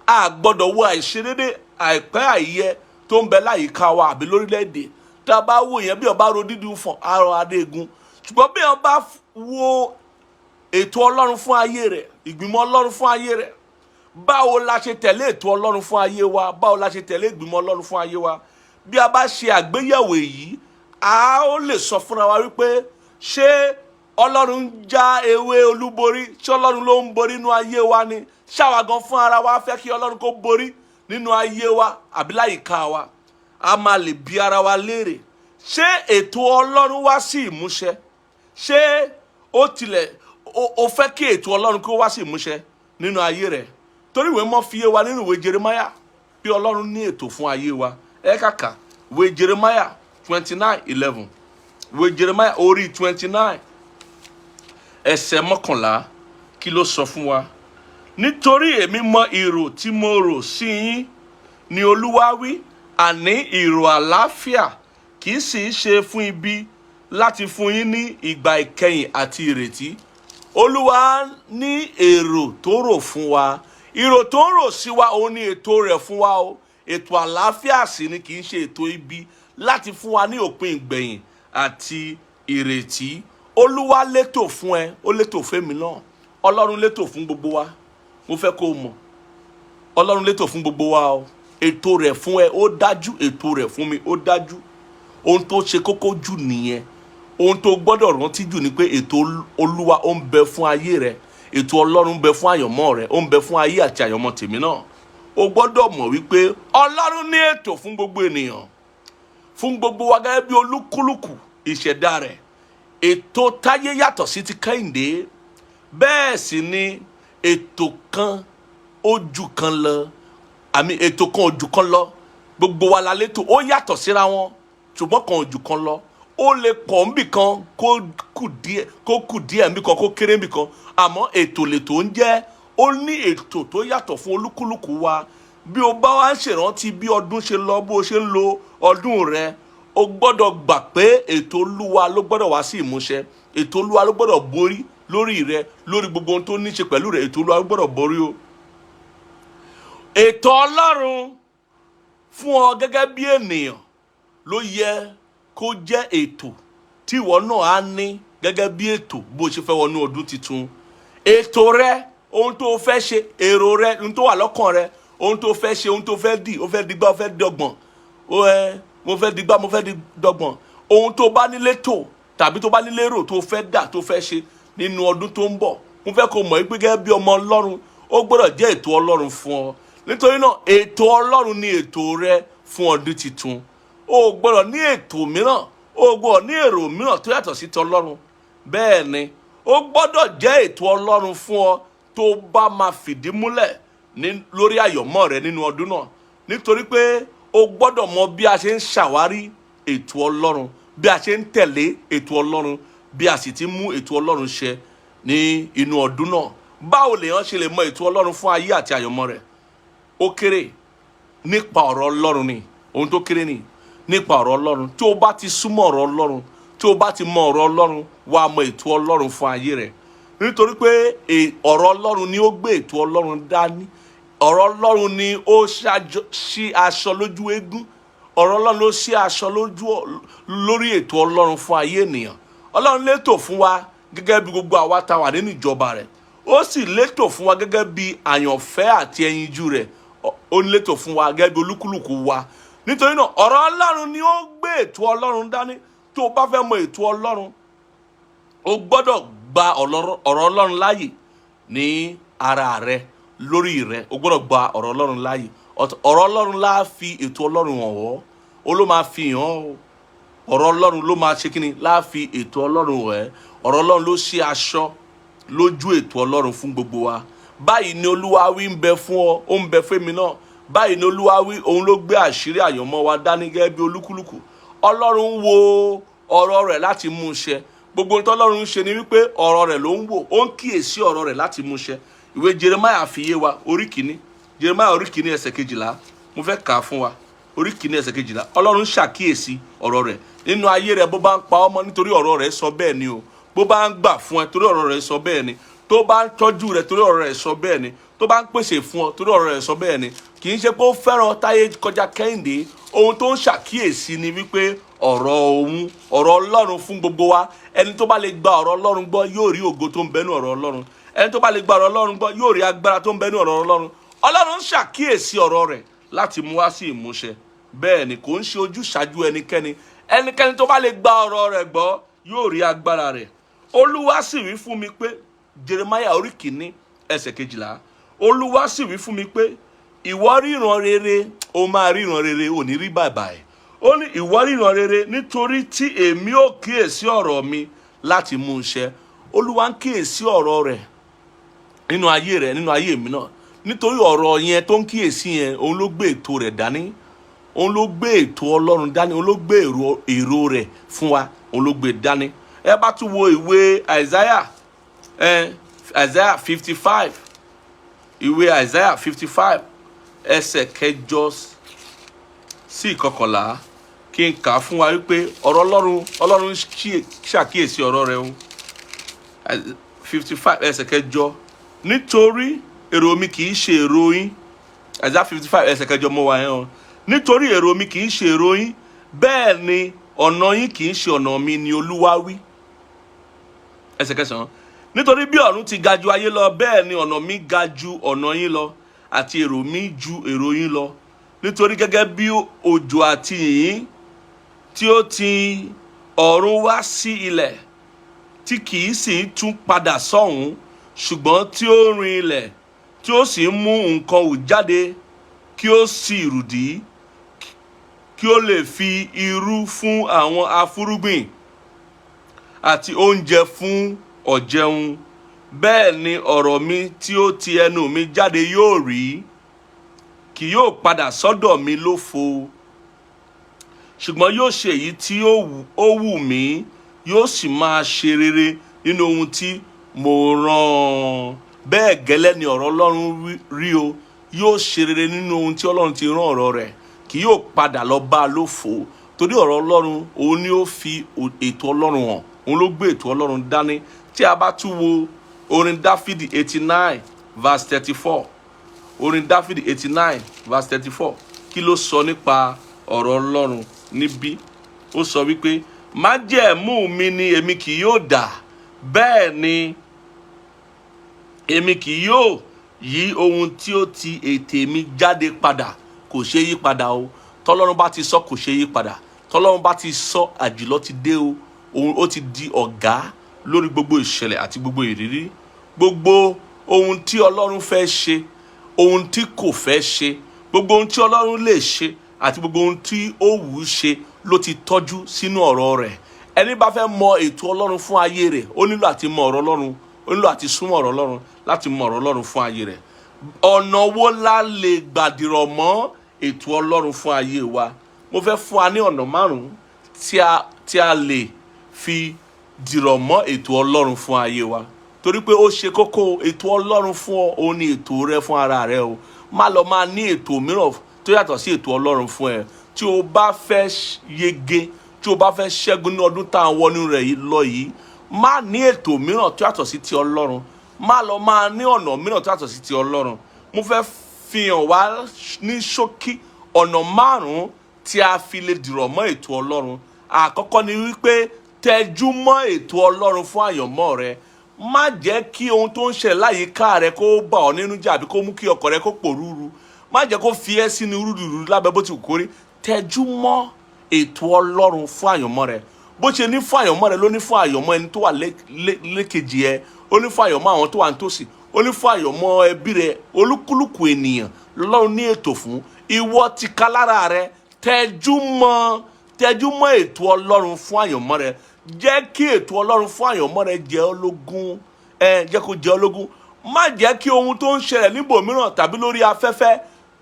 A gbọ́dọ̀ wo àìṣedédé, àìpẹ́, àìyẹ tó ń bẹ láyìíká wa àbí lórílẹ̀‐èdè. Tá a bá wò yẹn, bí ọba ro dídùn fún arọ adégun, ṣùgbọ́n bí ọba wo ètò Ọlọ́run fún ayé rẹ̀, ìgbìmọ̀ Ọlọ́run fún ayé rẹ̀, báwo la ṣe tẹ̀lé ètò Ọlọ́run fún ayé wa? Báwo la ṣe tẹ̀lé ìgbìmọ̀ Ọlọ́run fún ayé wa? Bí a bá ṣe àgbéyẹ̀wò èyí, a ó lè sọ fúnra wa wípé, ṣé Ọlọ́run ń já ewé olúborí? Ṣé Ọlọ́run ló ń borí nínú ayé wa ni? Ṣáwa gan fún ara wa fẹ́ kí Ọlọ́run kó borí nínú ayé wa àbí láyìíká wa? A máa lè bi ara wa léèrè, ṣé ètò Ọlọ́run wá sí ìmúṣẹ? Ṣé ó tilẹ̀ o fẹ́ kí ètò Ọlọ́run kó wá sí ìmúṣẹ nínú ayé rẹ̀? Torí ìwé mọ́ fi yé wa nínú ìwé Jeremiah bí Ọlọ́run ní ètò fún ayé wa. Ẹ kàkà ìwé Jeremiah 29:11, ìwé Jeremiah orí 29 ẹsẹ̀ 11, kí ló sọ fún wa? "Nítorí èmi mọ ìrò tí mo rò sí yín," ni Olúwa wí, "àní ìrò àlàáfíà, kì í sì í ṣe fún ibi, láti fún yín ní ìgbà ìkẹyìn àti ìrètí." Olúwa ní èrò tó rò fún wa. Ìrò tó ń rò sí wa, òun ní ètò rẹ̀ fún wa o. Ètò àlàáfíà sì ni, kì í ṣe ètò ibi, láti fún wa ní òpin ìgbẹ̀yìn àti ìrètí. Olúwa létò fún ẹ, ó létò fẹ́mi náà. Ọlọ́run létò fún gbogbo wa. Mo fẹ́ kó o mọ̀, Ọlọ́run létò fún gbogbo wa o. Ètò rẹ̀ fún ẹ, ó dájú. Ètò rẹ̀ fún mi, ó dájú. Ohun tó ṣe kókó jù nìyẹn. Ohun tó gbọ́dọ̀ rántí jù ni pé ètò Olúwa, ó ń bẹ fún ayé rẹ. Ètò Ọlọ́run ń bẹ fún àyànmọ́ rẹ, ó ń bẹ fún ayé àti àyànmọ́ tèmi náà. O gbọ́dọ̀ mọ̀ wípé Ọlọ́run ní ètò fún gbogbo ènìyàn, fún gbogbo wa gẹ́gẹ́ bí olúkúlùkù ìṣẹ̀dá rẹ̀. Ètò Táyé yàtọ̀ sí ti Kẹ́hìndé, bẹ́ẹ̀ sì ni ètò kan ó ju kan lọ, àmì ètò kan ò ju kan lọ. Gbogbo wa la létò, ó yàtọ̀ síra wọn, ṣùgbọ́n kan ò ju kan lọ. Ó lè pọ̀ níbì kan, kó kù díẹ̀ níbì kan, kó kéré níbì kan, àmọ́ ètò lètò ń jẹ́. Ó ní ètò tó yàtọ̀ fún olúkúlùkù wa. Bí o bá wá ń ṣèrántí bí ọdún ṣe lọ, bó o ṣe ń lo ọdún rẹ, o gbọ́dọ̀ gbà pé ètò Olúwa ló gbọ́dọ̀ wá sí ìmúṣẹ. Ètò Olúwa ló gbọ́dọ̀ borí lórí rẹ, lórí gbogbo ohun tó ní ṣe pẹ̀lú rẹ. Ètò Olúwa ló gbọ́dọ̀ borí o. Ètò Ọlọ́run fún ọ gẹ́gẹ́ bí ènìyàn ló yẹ kó jẹ́ ètò tí ìwọ náà á ní gẹ́gẹ́ bí ètò bó ṣe fẹ́ wọnú ọdún tuntun. Ètò rẹ, ohun tó fẹ́ ṣe, èrò rẹ, ohun tó wà lọ́kàn rẹ, ohun tó fẹ́ ṣe, ohun tó fẹ́ dì, ó fẹ́ digbá, ó fẹ́ dọgbọ̀n, ó ẹ mo fẹ́ digbá, mo fẹ́ di dọgbọ̀n. Ohun tó bá nílé tò tàbí tó bá nílé rò, tó fẹ́ dà, tó fẹ́ ṣe nínú ọdún tó ń bọ̀, mo fẹ́ kó mọ̀ pé gẹ́gẹ́ bí ọmọ Ọlọ́run, ó gbọ́dọ̀ jẹ́ ètò Ọlọ́run fún ọ. Nítorí náà, ètò Ọlọ́run ní ètò rẹ fún ọdún tuntun. O gbọ́dọ̀ ní ètò mìíràn, o gbọ́dọ̀ ní èrò mìíràn tó yàtọ̀ sí ti Ọlọ́run. Bẹ́ẹ̀ ni, ó gbọ́dọ̀ jẹ́ ètò Ọlọ́run fún ọ tó bá máa fìdí múlẹ̀ ní lórí àyànmọ́ rẹ nínú ọdún náà, nítorí pé o gbọ́dọ̀ mọ bí a ṣe ń ṣàwárí ètò Ọlọ́run, bí a ṣe ń tẹ̀lé ètò Ọlọ́run, bí a sì ti mú ètò Ọlọ́run ṣẹ ní inú ọdún náà. Báwo lèèyàn ṣe lè mọ ètò Ọlọ́run fún ayé àti àyànmọ́ rẹ̀? Ó kéré, nípa ọ̀rọ̀ Ọlọ́run ni. Ohun tó kéré ni nípa ọ̀rọ̀ Ọlọ́run. Tí o bá ti súnmọ́ ọ̀rọ̀ Ọlọ́run, tí o bá ti mọ ọ̀rọ̀ Ọlọ́run, wà á mọ ètò Ọlọ́run fún ayé rẹ̀, nítorí pé ọ̀rọ̀ Ọlọ́run ni ó gbé ètò Ọlọ́run dání. Ọ̀rọ̀ Ọlọ́run ni ó ṣí aṣọ lójú eégún. Ọ̀rọ̀ Ọlọ́run ló ṣí aṣọ lójú lórí ètò Ọlọ́run fún ayé ènìyàn. Ọlọ́run létò fún wa gẹ́gẹ́ bí gbogbo àwa tá wà nínú ìjọba rẹ̀. Ó sì létò fún wa gẹ́gẹ́ bí àyànfẹ́ àti ẹyinjú rẹ̀. Ó létò fún wa gẹ́gẹ́ bí olúkúlùkù wa. Nítorí náà, ọ̀rọ̀ Ọlọ́run ni ó gbé ètò Ọlọ́run dání. Tó o bá fẹ́ mọ ètò Ọlọ́run, o gbọ́dọ̀ gba ọ̀rọ̀ Ọlọ́run láàyè ní ara rẹ, lórí rẹ. O gbọ́dọ̀ gba ọ̀rọ̀ Ọlọ́run láàyè. Ọ̀rọ̀ Ọlọ́run lá fi ètò Ọlọ́run hàn ọ́. Ó ló máa fi hàn ọ́. Ọ̀rọ̀ Ọlọ́run ló máa ṣe kíni láà fi ètò Ọlọ́run hàn ẹ́. Ọ̀rọ̀ Ọlọ́run ló ṣe aṣọ lójú ètò Ọlọ́run fún gbogbo wa. "Báyìí ni Olúwa wí" ń bẹ fún ọ, ó ń bẹ fún èmi náà. "Báyìí ni Olúwa wí." Òun ló gbé àṣírí àyànmọ́ wa dání gẹ́gẹ́ bí olúkúlùkù. Ọlọ́run ń wo ọ̀rọ̀ rẹ̀ láti mú un ṣẹ. Gbogbo ohun tí Ọlọ́run ń ṣe ni wípé ọ̀rọ̀ rẹ̀ ló ń wò, ó ń kíyèsí ọ̀rọ̀ rẹ̀ láti mú un ṣẹ. Ìwé Jeremiah fi yé wa, orí 1, Jeremiah orí 1 ẹsẹ̀ 12, mo fẹ́ kà á fún wa. Orí 1 ẹsẹ̀ 12. Ọlọ́run ṣàkíyèsí ọ̀rọ̀ rẹ̀ nínú ayé rẹ̀ bó bá ń pa ọmọ, nítorí ọ̀rọ̀ rẹ̀ sọ bẹ́ẹ̀ ni o. Bó bá ń gbà fún ẹ torí ọ̀rọ̀ rẹ̀ sọ bẹ́ẹ̀ ni, tó bá ń tọ́jú rẹ torí ọ̀rọ̀ rẹ̀ sọ bẹ́ẹ̀ ni, tó bá ń pèsè fún ọ torí ọ̀rọ̀ rẹ̀ sọ bẹ́ẹ̀ ni. Kì í ṣe pé ó fẹ́ràn Táyé kọjá Kẹ́hìndé. Ohun tó ń ṣàkíyèsí ni wípé ọ̀rọ̀ òun, ọ̀rọ̀ Ọlọ́run fún gbogbo wa. Ẹni tó bá lè gba ọ̀rọ̀ Ọlọ́run gbọ́ yóò rí ògo tó ń bẹ nínú ọ̀rọ̀ Ọlọ́run. Ẹni tó bá lè gba ọ̀rọ̀ Ọlọ́run gbọ́ yóò rí agbára tó ń bẹ nínú ọ̀rọ̀ Ọlọ́run. Ọlọ́run ń ṣàkíyèsí ọ̀rọ̀ rẹ̀ láti mú wá sí ìmúṣẹ. Bẹ́ẹ̀ ni, kò ń ṣe ojúṣàájú ẹnikẹ́ni. Ẹnikẹ́ni tó bá lè gba ọ̀rọ̀ rẹ̀ gbọ́ yóò rí agbára rẹ̀. Olúwa sì wí fún mi pé, Jeremiah orí 1 ẹsẹ̀ 12, Olúwa sì wí fún mi pé, ìwọ ríran rere. O máa ríran rere, ò ní rí bàbà ẹ̀. Ó ní, ìwọ ríran rere, nítorí tí èmi ò kíyèsí ọ̀rọ̀ mi láti mú un ṣẹ. Olúwa ń kíyèsí ọ̀rọ̀ rẹ̀ nínú ayé rẹ̀, nínú ayé mi náà, nítorí ọ̀rọ̀ yẹn tó ń kíyèsí yẹn, òun ló gbé ètò rẹ̀ dání, òun ló gbé ètò Ọlọ́run dání, òun ló gbé èrò rẹ̀ fún wa, òun ló gbé dání. Ẹ bá tún wo ìwé Isaiah, Isaiah 55, ìwé Isaiah 55 ẹsẹ̀ 8 sí 11, kí n kà á fún wa wípé ọ̀rọ̀ Ọlọ́run, Ọlọ́run ṣàkíyèsí ọ̀rọ̀ rẹ̀ o. 55 ẹsẹ̀ 8, nítorí èrò mi kì í ṣe èrò yín. Isaiah 55 ẹsẹ̀ 8 mọ́ wa yẹn o. Nítorí èrò mi kì í ṣe èrò yín, bẹ́ẹ̀ ni ọ̀nà yín kì í ṣe ọ̀nà mi, ni Olúwa wí. Ẹsẹ̀ 9, nítorí bí ọ̀run ti ga ju ayé lọ, bẹ́ẹ̀ ni ọ̀nà mi ga ju ọ̀nà yín lọ, àti èrò mi ju èrò yín lọ. Nítorí gẹ́gẹ́ bí òjò àti yìnyín tí ó ti ọ̀run wá sí ilẹ̀, tí kì í sì tún padà sọ́hùn, ṣùgbọ́n tí ó rin ilẹ̀, tí ó sì ń mú nǹkan hù jáde, kí ó sì rùdí, kí ó lè fi irú fún àwọn afúrúgbìn àti oúnjẹ fún ọ̀jẹun, bẹ́ẹ̀ ni ọ̀rọ̀ mi tí ó ti ẹnu mi jáde yóò rí. Kì yóò padà sọ́dọ̀ mi lófo, ṣùgbọ́n yóò ṣe èyí tí ó wù mí, yóò sì máa ṣe rere nínú ohun tí mo rán an. Bẹ́ẹ̀ gẹ́lẹ́ ni ọ̀rọ̀ Ọlọ́run rí o. Yóò ṣe rere nínú ohun tí Ọlọ́run ti rán ọ̀rọ̀ rẹ̀. Kì yóò padà lọ bá a lófo, torí ọ̀rọ̀ Ọlọ́run, òun ni ó fi ètò Ọlọ́run hàn, òun ló gbé ètò Ọlọ́run dání. Tí a bá tún wo orin Dáfídì 89 verse 34, orin Dáfídì 89 verse 34, kí ló sọ nípa ọ̀rọ̀ Ọlọ́run níbí? Ó sọ wípé, májẹ̀mú mi ni èmi kì yóò dà, bẹ́ẹ̀ ni èmi kì yóò yí ohun tí ó ti ètè mi jáde padà. Kò ṣeé yí padà o. Tọ́lọ́run bá ti sọ, kò ṣeé yí padà. Tọ́lọ́run bá ti sọ, àjùlọ ti dé o. Òun ó ti di ọ̀gá lórí gbogbo ìṣẹ̀lẹ̀ àti gbogbo ìrírí. Gbogbo ohun tí Ọlọ́run fẹ́ ṣe, ohun tí kò fẹ́ ṣe, gbogbo ohun tí Ọlọ́run lè ṣe àti gbogbo ohun tí ó wù ú ṣe ló ti tọ́jú sínú ọ̀rọ̀ rẹ̀. Ẹni bá fẹ́ mọ ètò Ọlọ́run fún ayé rẹ̀, ó nílò àti mọ ọ̀rọ̀ Ọlọ́run, ó nílò àti súnmọ́ ọ̀rọ̀ Ọlọ́run láti mọ ọ̀rọ̀ Ọlọ́run fún ayé rẹ̀. Ọ̀nà wo la lè gbà dìrọ̀ mọ́ ètò Ọlọ́run fún ayé wa? Mo fẹ́ fún wa ní ọ̀nà márùn-ún tí a lè fi dìrọ̀ mọ́ ètò Ọlọ́run fún ayé wa, torí pé ó ṣe kókó. Ètò Ọlọ́run fún ọ, òun ni ètò rẹ fún ara rẹ o. Má lọ máa ní ètò mìíràn tó yàtọ̀ sí ètò Ọlọ́run fún ẹ. Tí o bá fẹ́ yege, tí o bá fẹ́ ṣẹ́gun ní ọdún tá à ń wọnú rẹ̀ yìí lọ yìí, má ní ètò mìíràn tó yàtọ̀ sí ti Ọlọ́run. Má lọ máa ní ọ̀nà mìíràn tó yàtọ̀ sí ti Ọlọ́run. Mo fẹ́ fi hàn wá ní ṣókí ọ̀nà márùn-ún tí a fi lè dìrọ̀ mọ́ ètò Ọlọ́run. Àkọ́kọ́ ni wípé, tẹjú mọ́ ètò Ọlọ́run fún àyànmọ́ rẹ. Má jẹ́ kí ohun tó ń ṣẹlẹ̀ láyìíká rẹ kó bà ọ́ nínú jẹ́, àbí kó mú kí ọkàn rẹ kó pòrúurú. Má jẹ́ kó fi ẹ́ sínú rúdurùdu lábẹ́ bó ti wù kó rí. Tẹjú mọ́ ètò Ọlọ́run fún àyànmọ́ rẹ. Bó ṣe ní fún àyànmọ́ rẹ ló ní fún àyànmọ́ ẹni tó wà lékejì ẹ, ó ní fún àyànmọ́ àwọn tó wà nítòsí, ó ní fún àyànmọ́ ẹbí rẹ. Olúkúlùkù ènìyàn lọ́lọ́run ní ètò fún. Ìwọ ti ká lára rẹ, tẹjú mọ́, tẹjú mọ́ ètò Ọlọ́run fún àyànmọ́ rẹ. Jẹ́ kí ètò Ọlọ́run fún àyànmọ́ rẹ jẹ́ ọ́ lógún. Ẹ jẹ́ kó jẹ́ ọ́ lógún. Má jẹ́ kí ohun tó ń ṣẹlẹ̀ níbòmíràn tàbí lórí afẹ́fẹ́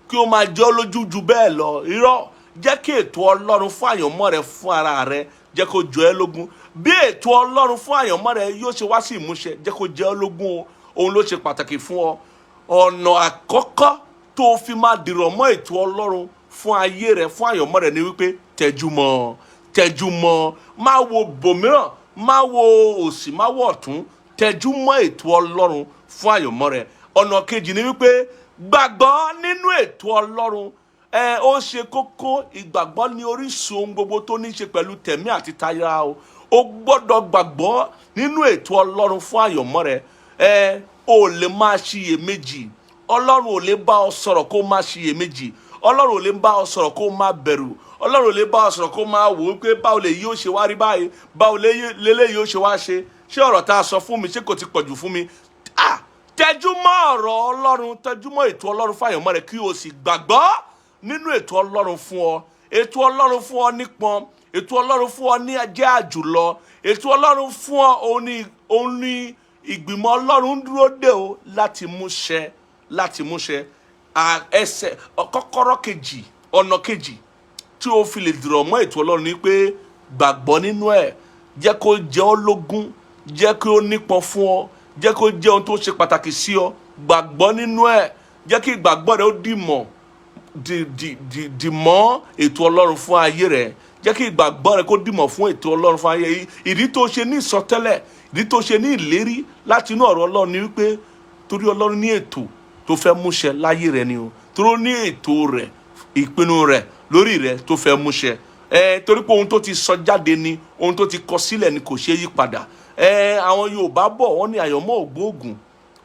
kí ó máa jẹ́ ọ́ lójú ju bẹ́ẹ̀ lọ. Irọ́. Jẹ́ kí ètò Ọlọ́run fún àyànmọ́ rẹ fún ara rẹ, jẹ́ kó jọ ẹ́ lógún. Bí ètò Ọlọ́run fún àyànmọ́ rẹ yóò ṣe wá sí ìmúṣẹ, jẹ́ kó jẹ́ ọ́ lógún o. Òun ló ṣe pàtàkì fún ọ. Ọ̀nà àkọ́kọ́ tó fi máa dìrọ̀ mọ́ ètò Ọlọ́run fún ayé rẹ, fún àyànmọ́ rẹ, ni wípé tẹjú mọ́, tẹjú mọ́. Má wo bòmíràn. Má wo òsì, má wo ọ̀tún, tẹjú mọ́ ètò Ọlọ́run fún àyànmọ́ rẹ. Ọ̀nà kejì ni wípé gbàgbọ́ nínú ètò Ọlọ́run. Ẹ ó ṣe kókó, ìgbàgbọ́ ní orísun ohun gbogbo tó ní í ṣe pẹ̀lú tẹ̀mí àti tara o. O gbọ́dọ̀ gbàgbọ́ nínú ètò Ọlọ́run fún àyànmọ́ rẹ. Ẹ ò lè máa ṣiyèméjì. Ọlọ́run ò lè bá ọ sọ̀rọ̀ kó má ṣiyèméjì. Ọlọ́run ò lè bá ọ sọ̀rọ̀ kó má bẹ̀rù. Ọlọ́run ò lè bá ọ sọ̀rọ̀ kó má wò ó pé báwo lè yóò ṣe wá rí báyìí, báwo lélẹ́yìí yóò ṣe wá ṣe, ṣé ọ̀rọ̀ tá a sọ fún mi, ṣé kò ti pọ̀jù fún mi? Ah, tẹjú mọ́ ọ̀rọ̀ Ọlọ́run, tẹjú mọ́ ètò Ọlọ́run fún àyànmọ́ rẹ, kí o sì gbàgbọ́ nínú ètò Ọlọ́run fún ọ. Ètò Ọlọ́run fún ọ nípọn, ètò Ọlọ́run fún ọ ní jẹ́ àjùlọ, ètò Ọlọ́run fún ọ òun ní ìgbìmọ̀ Ọlọ́run ń dúró dè o láti múṣẹ, láti múṣẹ. Ẹsẹ̀ kọ́kọ́rọ́ kejì, ọ̀nà kejì tí o fi lè dìrọ̀ mọ́ ètò Ọlọ́run ni pé gbàgbọ́ nínú ẹ̀. Jẹ́ kó jẹ́ ọ́ lógún, jẹ́ kó nípọn fún ọ, jẹ́ kó jẹ́ ohun tó ṣe pàtàkì sí ọ. Gbàgbọ́ nínú ẹ̀, jẹ́ kí ìgbàgbọ́ rẹ ó dì mọ́ dì dì dì dì mọ́ ètò Ọlọ́run fún ayé rẹ. Jẹ́ kí ìgbàgbọ́ rẹ kó dìmọ̀ fún ètò Ọlọ́run fún ayé yìí. Ìdí tó ṣe ní ìsọtẹ́lẹ̀, ìdí tó ṣe ní ìlérí láti inú ọ̀rọ̀ Ọlọ́run ni wípé torí Ọlọ́run ní ètò tó fẹ́ múṣẹ láyé rẹ ni o. Torí ó ní ètò rẹ̀, ìpinnu rẹ̀ lórí rẹ tó fẹ́ múṣẹ. Ẹ torí pé ohun tó ti sọ jáde ni, ohun tó ti kọ sílẹ̀ ni, kò ṣeé yí padà. Ẹ àwọn Yorùbá bọ̀, wọ́n ní àyànmọ́ ògbóògùn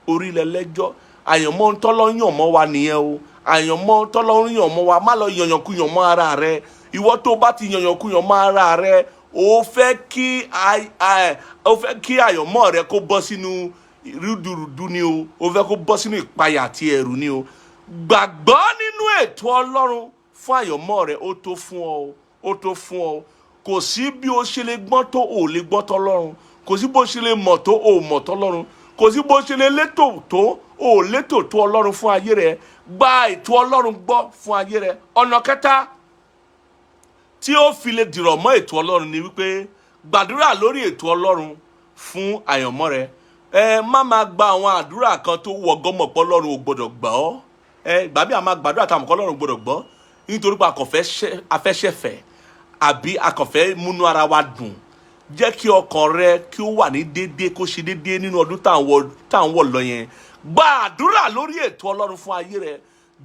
orílẹ̀ lẹ́jọ́. Àyànmọ́ tọ́lọ́ yàn mọ́ wa nìyẹn o. Àyànmọ́ tọ́lọ́ yàn mọ́ wa, má lọ yànyànkúyàn mọ́ ara rẹ. Ìwọ tó bá ti yànyànkúyàn mọ́ ara rẹ, ó fẹ́ kí àyànmọ́ rẹ kó bọ́ sínú rúdurùdu ni o. Ó fẹ́ kó bọ́ sínú ìpayà àti ẹ̀rù ni o. Gbàgbọ́ nínú ètò Ọlọ́run fún àyànmọ́ rẹ, ó tó fún ọ o, ó tó fún ọ. Kò sí bí o ṣe lè gbọ́n tó, ò lè gbọ́n tọ́lọ́run. Kò sí bó ṣe lè mọ̀ tó, ò mọ̀ tọ́lọ́run. Kò sí bó ṣe lè létò tó, ò létò tó Ọlọ́run fún ayé rẹ. Gba ètò Ọlọ́run gbọ́ fún ayé rẹ. Ọ̀nà kẹta tí ó fi lè dìrọ̀ mọ́ ètò Ọlọ́run ni wípé gbàdúrà lórí ètò Ọlọ́run fún àyànmọ́ rẹ. Ẹ má máa gba àwọn àdúrà kan tó wọ gọmọpọ Ọlọ́run ò gbọ́dọ̀ gbọ́. Ẹ gbà bí a máa gbàdúrà táwọn ọmọkọ Ọlọ́run gbọ́dọ̀ gbọ́ nítorí pé akọ̀fẹ́ afẹ́ṣẹ̀fẹ̀ àbí akọ̀fẹ́ múnú ara wa dùn. Jẹ́ kí ọkàn rẹ kí ó wà ní déédéé, kó ṣe déédéé nínú ọdún tá à ń wọ̀ lọ yẹn. Gba àdúrà lórí ètò Ọlọ́run fún ayé rẹ.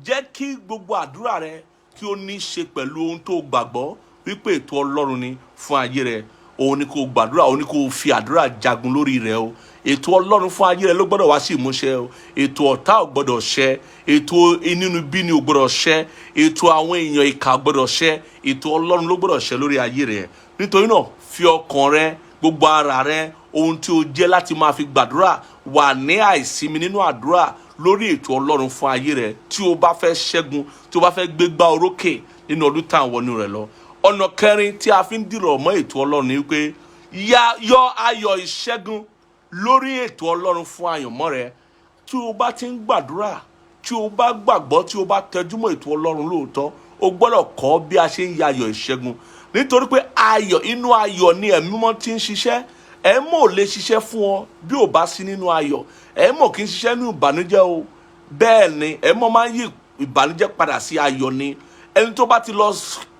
Jẹ́ kí gbogbo àdúrà rẹ kí ó ní í ṣe pẹ̀lú ohun tó gbàgbọ́ wípé ètò Ọlọ́run ni fún ayé rẹ. Òun ni kò gbàdúrà, òun ni kò fi àdúrà jagun lórí rẹ o. Ètò Ọlọ́run fún ayé rẹ ló gbọ́dọ̀ wá sí ìmúṣẹ o. Ètò ọ̀tá ò gbọ́dọ̀ ṣẹ, ètò inúnibíni ò gbọ́dọ̀ ṣẹ, ètò àwọn èèyàn ìkà ò gbọ́dọ̀ ṣẹ. Ètò Ọlọ́run ló gbọ́dọ̀ ṣẹ lórí ayé rẹ. Nítorí náà, fi ọkàn rẹ, gbogbo ara rẹ, ohun tí o jẹ́ láti máa fi gbàdúrà, wà ní àìsinmi nínú àdúrà lórí ètò Ọlọ́run fún ayé rẹ, tí o bá fẹ́ ṣẹ́gun, tí o bá fẹ́ gbégbá orókè nínú ọdún tá à ń wọnú rẹ lọ. Ọ̀nà kẹrin tí a fi ń dìrọ̀ mọ́ ètò Ọlọ́run ni wípé yọ ayọ̀ ìṣẹ́gun lórí ètò Ọlọ́run fún àyànmọ́ rẹ. Tí o bá ti ń gbàdúrà, tí o bá gbàgbọ́, tí o bá tẹjúmọ́ ètò Ọlọ́run lóòótọ́, o gbọ́dọ̀ kọ́ bí a ṣe ń ya ayọ̀ ìṣẹ́gun, nítorí pé ayọ̀, inú ayọ̀ ni Ẹ̀mí Mímọ́ ti ń ṣiṣẹ́. Ẹ̀mí ò lè ṣiṣẹ́ fún ọ bí ò bá sí nínú ayọ̀. Ẹ̀mí ò kì í ṣiṣẹ́ nínú ìbànújẹ́ o. Bẹ́ẹ̀ ni ẹ̀mí máa ń yí ìbànújẹ́ padà sí ayọ̀ ni. Ẹni tó bá ti lọ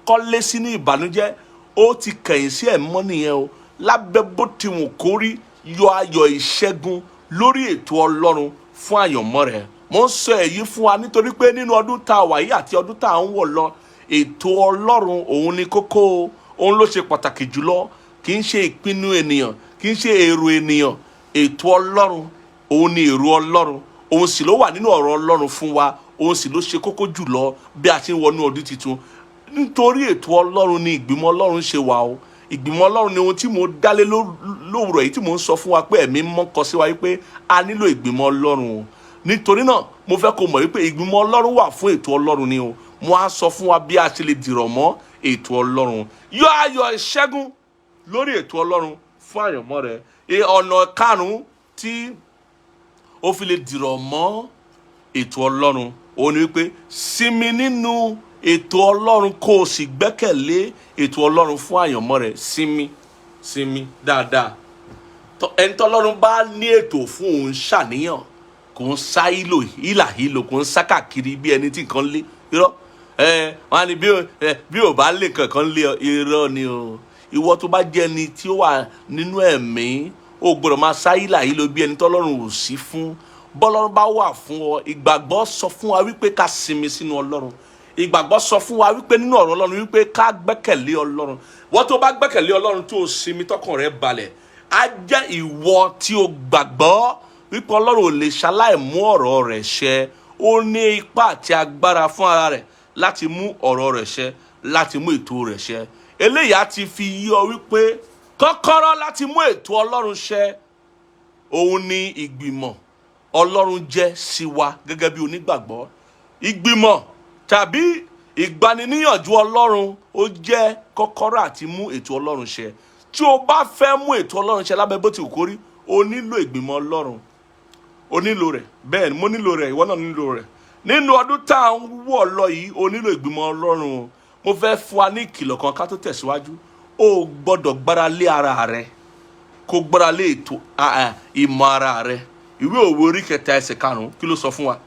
kọ́lé sínú ìbànújẹ́, ó ti kẹ̀yìn sí Ẹ̀mí mọ́ nìyẹn o. Lábẹ́ bó ti wù kó rí, yọ ayọ̀ ìṣẹ́gun lórí ètò Ọlọ́run fún àyànmọ́ rẹ. Mo ń sọ èyí fún wa nítorí pé nínú ọdún tá a wà yìí àti ọdún tá a ń wọ̀ lọ, ètò Ọlọ́run òun ni kókó, òun ló ṣe pàtàkì jùlọ. Kì í ṣe ìpinnu ènìyàn, kì í ṣe èrò ènìyàn. Ètò Ọlọ́run òun ni èrò Ọlọ́run, òun sì ló wà nínú ọ̀rọ̀ Ọlọ́run fún wa, òun sì ló ṣe kókó jùlọ bí a ṣe ń wọnú ọdún tuntun. Nítorí ètò Ọlọ́run ni ìgbìmọ̀ Ọlọ́run ṣe wà o. Ìgbìmọ̀ Ọlọ́run ni ohun tí mo dálé lówùrọ̀ yìí tí mo ń sọ fún wa pé Ẹ̀mí Mọ́ kọ sí wa wípé a nílò ìgbìmọ̀ Ọlọ́run o. Nítorí náà, mo fẹ́ kó mọ̀ wípé ìgbìmọ̀ Ọlọ́run wà fún ètò Ọlọ́run ni o. Mo á sọ fún wa bí a ṣe lè dìrọ̀ mọ́ ètò Ọlọ́run. Yọ ayọ̀ ìṣẹ́gun lórí ètò Ọlọ́run fún àyànmọ́ rẹ. Ọ̀nà karùn-ún tí ó fi lè dìrọ̀ mọ́ ètò Ọlọ́run òun ni wípé sinmi nínú ètò Ọlọ́run, kó o sì gbẹ́kẹ̀lé ètò Ọlọ́run fún àyànmọ́ rẹ. Sinmi, sinmi dáadáa. Ẹni tọ́lọ́run bá ní ètò fún òun ṣàníyàn, kò ń sá ìlò ìlà ìlò, kò ń sá káàkiri bí ẹni tí nǹkan lé. Irọ́ ẹ wọn á ní bí ò bá lè kankan lé ọ, irọ́ ni o. Ìwọ tó bá jẹ́ ẹni tí ó wà nínú ẹ̀mí, o gbọ́dọ̀ máa sáyìlà yìí ló bí ẹni tọ́lọ́run ò sí fún. Bọ́lọ́run bá wà fún ọ, ìgbàgbọ́ sọ fún wa wípé ká sinmi sínú Ọlọ́run. Ìgbàgbọ́ sọ fún wa wípé nínú ọ̀rọ̀ Ọlọ́run wípé ká gbẹ́kẹ̀lé Ọlọ́run. Wọ́n tó bá gbẹ́kẹ̀lé Ọlọ́run, tó o sinmi, tọkàn rẹ balẹ̀, á jẹ́ ìwọ tí o gbàgbọ́ wípé Ọlọ́run ò lè ṣaláì mú ọ̀rọ̀ rẹ̀ ṣẹ. Ó ní ipá àti agbára fún ara rẹ̀ láti mú ọ̀rọ̀ rẹ̀ ṣẹ, láti mú ètò rẹ̀ ṣẹ. Eléyìí á ti fi yí ọ wípé kọ́kọ́rọ́ láti mú ètò Ọlọ́run ṣẹ, òun ni ìgbìmọ̀ Ọlọ́run jẹ́ sí wa gẹ́gẹ́ bí onígbàgbọ́. Ìgbìmọ̀ tàbí ìgbaniníyànjú Ọlọ́run, ó jẹ́ kọ́kọ́rọ́ àti mú ètò Ọlọ́run ṣẹ. Tí o bá fẹ́ mú ètò Ọlọ́run ṣẹ lábẹ́ bó ti wù kó rí, o nílò ìgbìmọ̀ Ọlọ́run, o nílò rẹ̀. Bẹ́ẹ̀ ni, mo nílò rẹ̀, ìwọ náà nílò rẹ̀. Nínú ọdún tá à ń wọ̀ lọ yìí, o nílò ìgbìmọ̀ Ọlọ́run o. Mo fẹ́ fún wa ní ìkìlọ̀ kan ká tó tẹ̀síwájú. O gbọ́dọ̀ gbára lé ara rẹ, kó gbára lé ètò ìmọ̀ ara rẹ. Ìwé Òwe orí 3 ẹsẹ̀ 5, kí ló sọ fún wa?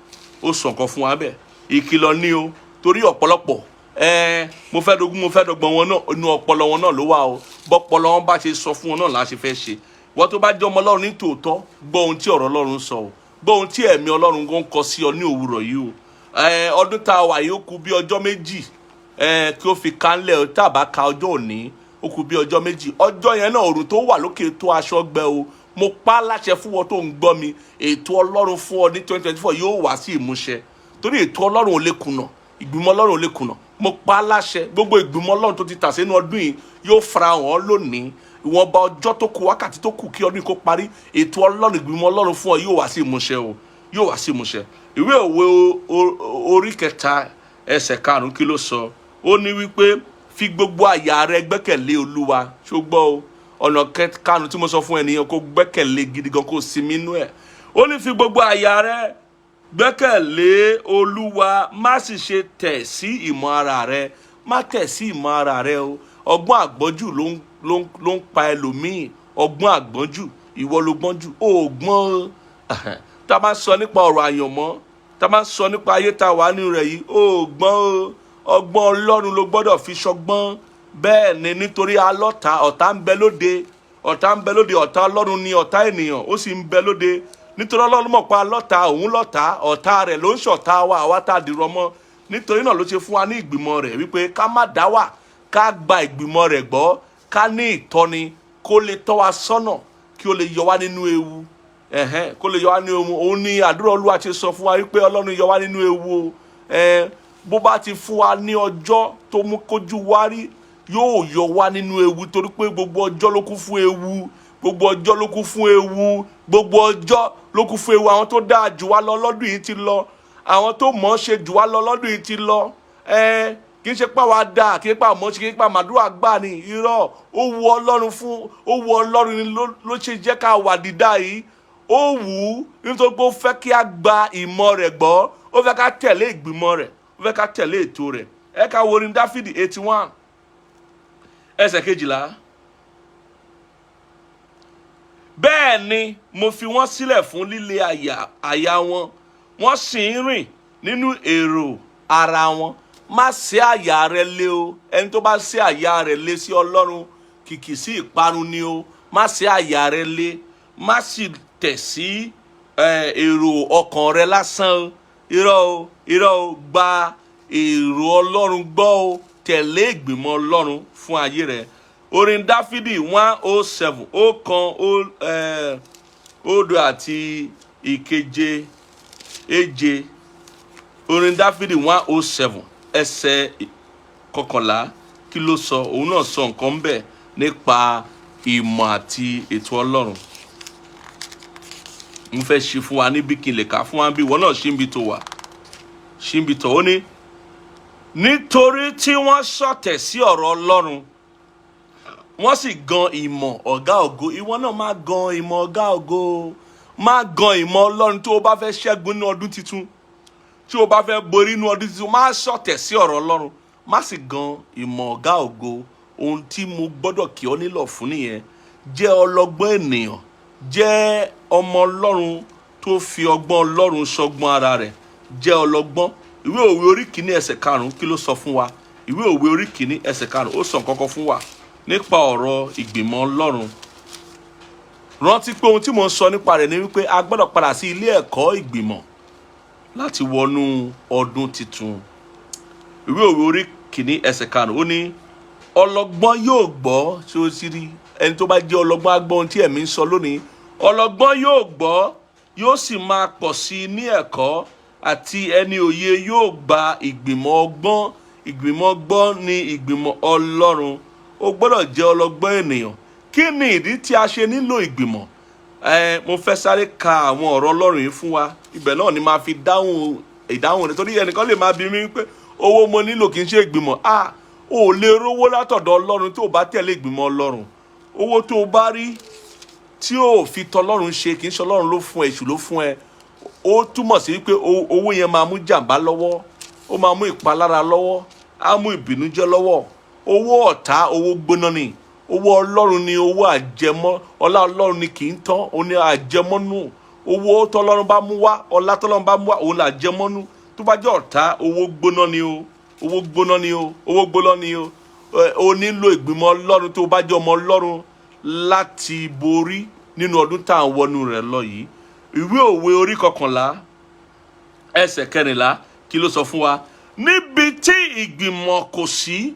Ó sọ nǹkan fún wa bẹ́ẹ̀. Ìkìlọ̀ ni o, torí ọ̀pọ̀lọpọ̀ ẹ mo fẹ́ dogun, mo fẹ́ dọgbọ̀n wọn náà, inú ọpọlọ wọn náà ló wà o. Bọ́pọlọ wọn bá ṣe sọ fún wọn náà là á ṣe fẹ́ ṣe. Wọ́n tó bá jẹ́ ọmọ Ọlọ́run ní tòótọ́, gbọ́ ohun tí ọ̀rọ̀ Ọlọ́run sọ o, gbọ́ ohun tí ẹ̀mí Ọlọ́run gan kọ sí ọ ní òwúrọ̀ yìí o. Ọdún tá a wà yìí, ó kù bí ọjọ́ 2 kí ó fi kánlẹ̀. Tá a bá ka ọjọ́ òní, ó kù bí ọjọ́ 2. Ọjọ́ yẹn náà, òrùn tó wà lókè tó aṣọ gbẹ o. Mo pa á láṣẹ fún wọn tó ń gbọ́ mi, ètò Ọlọ́run fún ọ ní 2024 yóò wá sí ìmúṣẹ, torí ètò Ọlọ́run ò lè kùnà, ìgbìmọ̀ Ọlọ́run ò lè kùnà. Mo pa á láṣẹ, gbogbo ìgbìmọ̀ Ọlọ́run tó ti tà sínú ọdún yìí yóò fara hàn lónìí. Ìwọ̀nba ọjọ́ tó kù, wákàtí tó kù kí ọdún yìí kó parí, ètò Ọlọ́run, ìgbìmọ̀ Ọlọ́run fún ọ yóò wá sí ìmúṣẹ o, yóò wá sí ìmúṣẹ. Ìwé Òwe orí 3 ẹsẹ̀ 5, kí ló sọ? Ó ní wípé, "Fi gbogbo àyà rẹ gbẹ́kẹ̀lé Olúwa." Ṣùgbọ́n o, ọ̀nà 5 tí mo sọ fún ẹnìyàn, kó gbẹ́kẹ̀lé gidi gan, kó sinmi inú ẹ̀. Ó ní, "Fi gbogbo àyà rẹ gbẹ́kẹ̀lé Olúwa, má sì ṣe tẹ̀ sí ìmọ̀ ara rẹ." Má tẹ̀ sí ìmọ̀ ara rẹ o. Ọgbọ́n àgbọ́njù ló ń pa ẹlòmíì. Ọgbọ́n àgbọ́njù, ìwọ ló gbọ́n jù, ó gbọ́n. Tá a bá sọ nípa ọ̀rọ̀ àyànmọ́, tá a bá sọ nípa ayé tá a wà nínú rẹ̀ yìí, ó gbọ́n o. Ọgbọ́n Ọlọ́run ló gbọ́dọ̀ fi ṣọgbọ́n. Bẹ́ẹ̀ ni, nítorí alọ́ta, ọ̀tá ń bẹ lóde, ọ̀tá ń bẹ lóde. Ọ̀tá Ọlọ́run ni ọ̀tá ènìyàn, ó sì ń bẹ lóde. Nítorí Ọlọ́run mọ̀ pa lọ́ta òun lọ́ta, ọ̀tá rẹ̀ ló ń ṣọ̀tá wa, àwa tá a dìrọ̀ mọ́. Nítorí náà ló ṣe fún wa ní ìgbìmọ̀ rẹ̀ wípé ká má dá wà, ká gba ìgbìmọ̀ rẹ̀ gbọ́, ká ní ìtọ́ni, kó lè tọ́ wa sọ́nà, kí ó lè yọ wá nínú ewu, ẹ̀hẹ́n, kó lè yọ wá nínú ewu. Òun ni àdúrà Olúwa ti sọ fún wa wípé Ọlọ́run yọ wá nínú ewu o. Bó bá ti fún wa ní ọjọ́ tó mú kójú wá rí, yóò yọ wá nínú ewu, torí pé gbogbo ọjọ́ ló kún fún ewu, gbogbo ọjọ́ ló kún fún ewu, gbogbo ọjọ́ ló kún fún ewu. Àwọn tó dáa jù wá lọ lọ́dún yìí ti lọ, àwọn tó mọ̀ ọ́n ṣe jù wá lọ lọ́dún yìí ti lọ. Kì í ṣe pé àwa dáa, kì í ṣe pé àmọ́ ṣe, kì í ṣe pé àmàdúrà gbà ní. Irọ́, ó wu Ọlọ́run fún, ó wu Ọlọ́run ni ló ṣe jẹ́ ká wà dídá yìí. Ó wù ú nítorí pé ó fẹ́ kí a gba ìmọ̀ rẹ̀ gbọ́, ó fẹ́ ká tẹ̀lé ìgbìmọ̀ rẹ̀, ó fẹ́ ká tẹ̀lé ètò rẹ̀. Ẹ ká wo orin Dáfídì 81 ẹsẹ̀ 12. "Bẹ́ẹ̀ ni mo fi wọ́n sílẹ̀ fún líle àyà wọn, wọ́n sì ń rìn nínú èrò ara wọn." Má ṣe àyà rẹ lé o. Ẹni tó bá ṣe àyà rẹ lé sí Ọlọ́run, kìkì sí ìparun ni o. Má ṣe àyà rẹ lé, má sì tẹ̀ sí èrò ọkàn rẹ lásán o. Irọ́ o, irọ́ o. Gba èrò Ọlọ́run gbọ́ o, tẹ̀lé ìgbìmọ̀ Ọlọ́run fún ayé rẹ. Orin Dáfídì 107, ọ̀kan òdo àti ìkeje èje. Orin Dáfídì 107 ẹsẹ̀ 11, kí ló sọ? Òun náà sọ nǹkan bẹ́ẹ̀ nípa ìmọ̀ àti ètò Ọlọ́run. Mo fẹ́ ṣe fún wa níbi kí n lè kà fún wa bí ìwọ náà ṣì ń bi tó wà, ṣì ń bi tó. Ó ní, "Nítorí tí wọ́n ṣọ̀tẹ̀ sí ọ̀rọ̀ Ọlọ́run, wọ́n sì gan ìmọ̀ Ọ̀gá Ògo." Ìwọ náà má gan ìmọ̀ Ọ̀gá Ògo, má gan ìmọ̀ Ọlọ́run. Tó o bá fẹ́ ṣẹ́gun ní ọdún tuntun, tí o bá fẹ́ borí ní ọdún tuntun, má ṣọ̀tẹ̀ sí ọ̀rọ̀ Ọlọ́run, má sì gan ìmọ̀ Ọ̀gá Ògo. Ohun tí mo gbọ́dọ̀ kí ọ nílọ̀ fún nìyẹn. Jẹ́ ọlọ́gbọ́n ènìyàn, jẹ́ ọmọ Ọlọ́run tó fi ọgbọ́n Ọlọ́run ṣọgbọ́n ara rẹ̀. Jẹ́ ọlọ́gbọ́n. Ìwé Òwe orí 1 ẹsẹ̀ 5, kí ló sọ fún wa? Ìwé Òwe orí 1 ẹsẹ̀ 5, ó sọ nǹkan kan fún wa. nípa ọ̀rọ̀ ìgbìmọ̀ Ọlọ́run. Rántí pé ohun tí mò ń sọ nípa rẹ̀ ni wípé a gbọ́dọ̀ padà sí ilé ẹ̀kọ́ ìgbìmọ̀ láti wọnú ọdún tuntun. Ìwé Òwe orí 1 ẹsẹ̀ 5, ó ní ọlọ́gbọ́n yóò gbọ́. Tí ó sì rí ẹni tó bá jẹ́ ọlọ́gbọ́n á gbọ́ ohun tí ẹ̀mí ń sọ lónìí. Ọlọ́gbọ́n yóò gbọ́, yóò sì máa pọ̀ sí i ní ẹ̀kọ́, àti ẹni òye yóò gba ìgbìmọ̀ ọgbọ́n. Ìgbìmọ̀ ọgbọ́n ni ìgbìmọ̀ Ọlọ́run. Ó gbọ́dọ̀ jẹ́ ọlọ́gbọ́n ènìyàn. Kí ni ìdí tí a ṣe nílò ìgbìmọ̀? Ẹ mo fẹ́ sáré ka àwọn ọ̀rọ̀ Ọlọ́run yìí fún wa. Ibẹ̀ náà ni máa fi dáhùn ìdáhùn rẹ̀, torí ẹnìkan lè máa bi mí pé owó mo nílò, kì í ṣe ìgbìmọ̀. Ah, o ò lè rówó látọ̀dọ̀ Ọlọ́run tó o bá tẹ̀lé ìgbìmọ̀ Ọlọ́run. Owó tó o bá rí tí o fi tọlọ́run ṣe, kì í ṣe Ọlọ́run ló fún ẹ, èṣù ló fún ẹ. Ó túmọ̀ sí wípé owó yẹn máa mú jàǹbá lọ́wọ́, ó máa mú ìpalára lọ́wọ́, á mú ìbìnújẹ́ lọ́wọ́. Owó ọ̀tá, owó gbóná ni. Owó Ọlọ́run ni owó àjẹmọ́. Ọlá Ọlọ́run ni kì í tán, òun ni àjẹmọ́nú. Owó tọlọ́run bá mú wá, ọlá tọlọ́run bá mú wá, òun là jẹmọ́nú. Tó bá jẹ́ ọ̀tá, owó gbóná ni o, owó gbóná ni o, owó gbóná ni o. O nílò ìgbìmọ̀ Ọlọ́run tó bá jẹ́ ọmọ Ọlọ́run láti borí nínú ọdún tá à ń wọnú rẹ̀ lọ yìí. Ìwé Òwe orí 11 ẹsẹ̀ 14, kí ló sọ fún wa? Níbi tí ìgbìmọ̀ kò sí,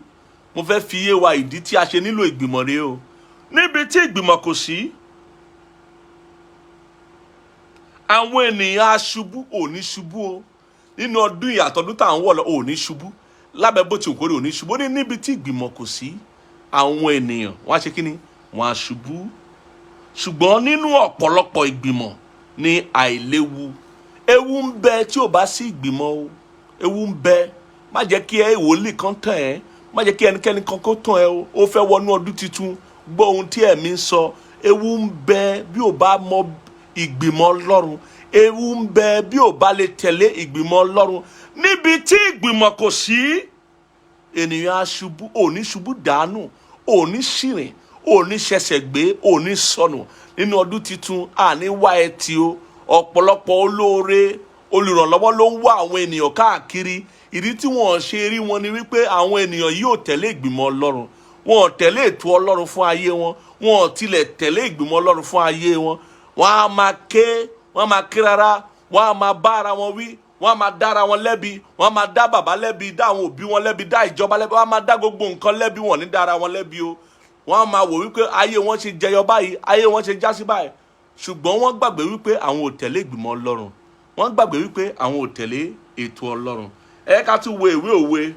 mo fẹ́ fi yé wa ìdí tí a ṣe nílò ìgbìmọ̀ rèé o. Níbi tí ìgbìmọ̀ kò sí, àwọn ènìyàn á ṣubú. Ò ní ṣubú o nínú ọdún ìyàtọ̀dún tá à ń wọ̀ lọ. Ò ní ṣubú lábẹ́ bó ti wù kó rí, ò ní ṣubú. Ó ní níbi tí ìgbìmọ̀ kò sí, àwọn ènìyàn wọ́n á ṣe kí ni? Wọ́n á ṣubú. Ṣùgbọ́n nínú ọ̀pọ̀lọpọ̀ ìgbìmọ̀ ní àìléwu. Ewu ń bẹ tí ò bá sí ìgbìmọ̀ o. Ewu ń bẹ. Má jẹ́ kí ẹ wòlíì kan tàn ẹ́, má jẹ́ kí ẹnikẹ́ni kan kó tàn ẹ́ o. Ó fẹ́ wọnú ọdún tuntun, gbọ́ ohun tí ẹ̀mí ń sọ. Ewu ń bẹ bí ò bá mọ ìgbìmọ̀ Ọlọ́run. Ewu ń bẹ bí ò bá lè tẹ̀lé ìgbìmọ̀ Ọlọ́run. Níbi tí ìgbìmọ̀ kò sí, ènìyàn á ṣubú. Ò ní ṣubú dànù, ò ní ṣìrìn, ò ní ṣẹ̀ṣẹ̀ gbé, ò ní sọnù nínú ọdún tuntun. Àní wá ẹ tí o. Ọ̀pọ̀lọpọ̀ olóore, olùrànlọ́wọ́ ló ń wá àwọn ènìyàn káàkiri. Ìdí tí wọ́n ṣe rí wọn ni wípé àwọn ènìyàn yìí ò tẹ̀lé ìgbìmọ̀ Ọlọ́run. Wọn ò tẹ̀lé ètò Ọlọ́run fún ayé wọn. Wọn ò tilẹ̀ tẹ̀lé ìgbìmọ̀ Ọlọ́run fún ayé wọn. Wọn á máa ké, wọn á máa ké rárá, wọn á máa bá ara wọn wí, wọn á máa dá ara wọn lẹ́bi, wọn á máa dá bàbá lẹ́bi, dá àwọn òbí wọn lẹ́bi, dá ìjọba lẹ́bi, wọn á máa dá gbogbo nǹkan lẹ́bi. Wọn ní dá ara wọn lẹ́bi o. Wọn á máa wò wípé ayé wọn ṣe jẹyọ báyìí, ayé wọn ṣe já sí báyìí. Ṣùgbọ́n wọ́n gbàgbé wípé àwọn ò tẹ̀lé ìgbìmọ̀ Ọlọ́run. Wọ́n gbàgbé wípé àwọn ò tẹ̀lé ètò Ọlọ́run. Ẹ ká tún wo ìwé Òwe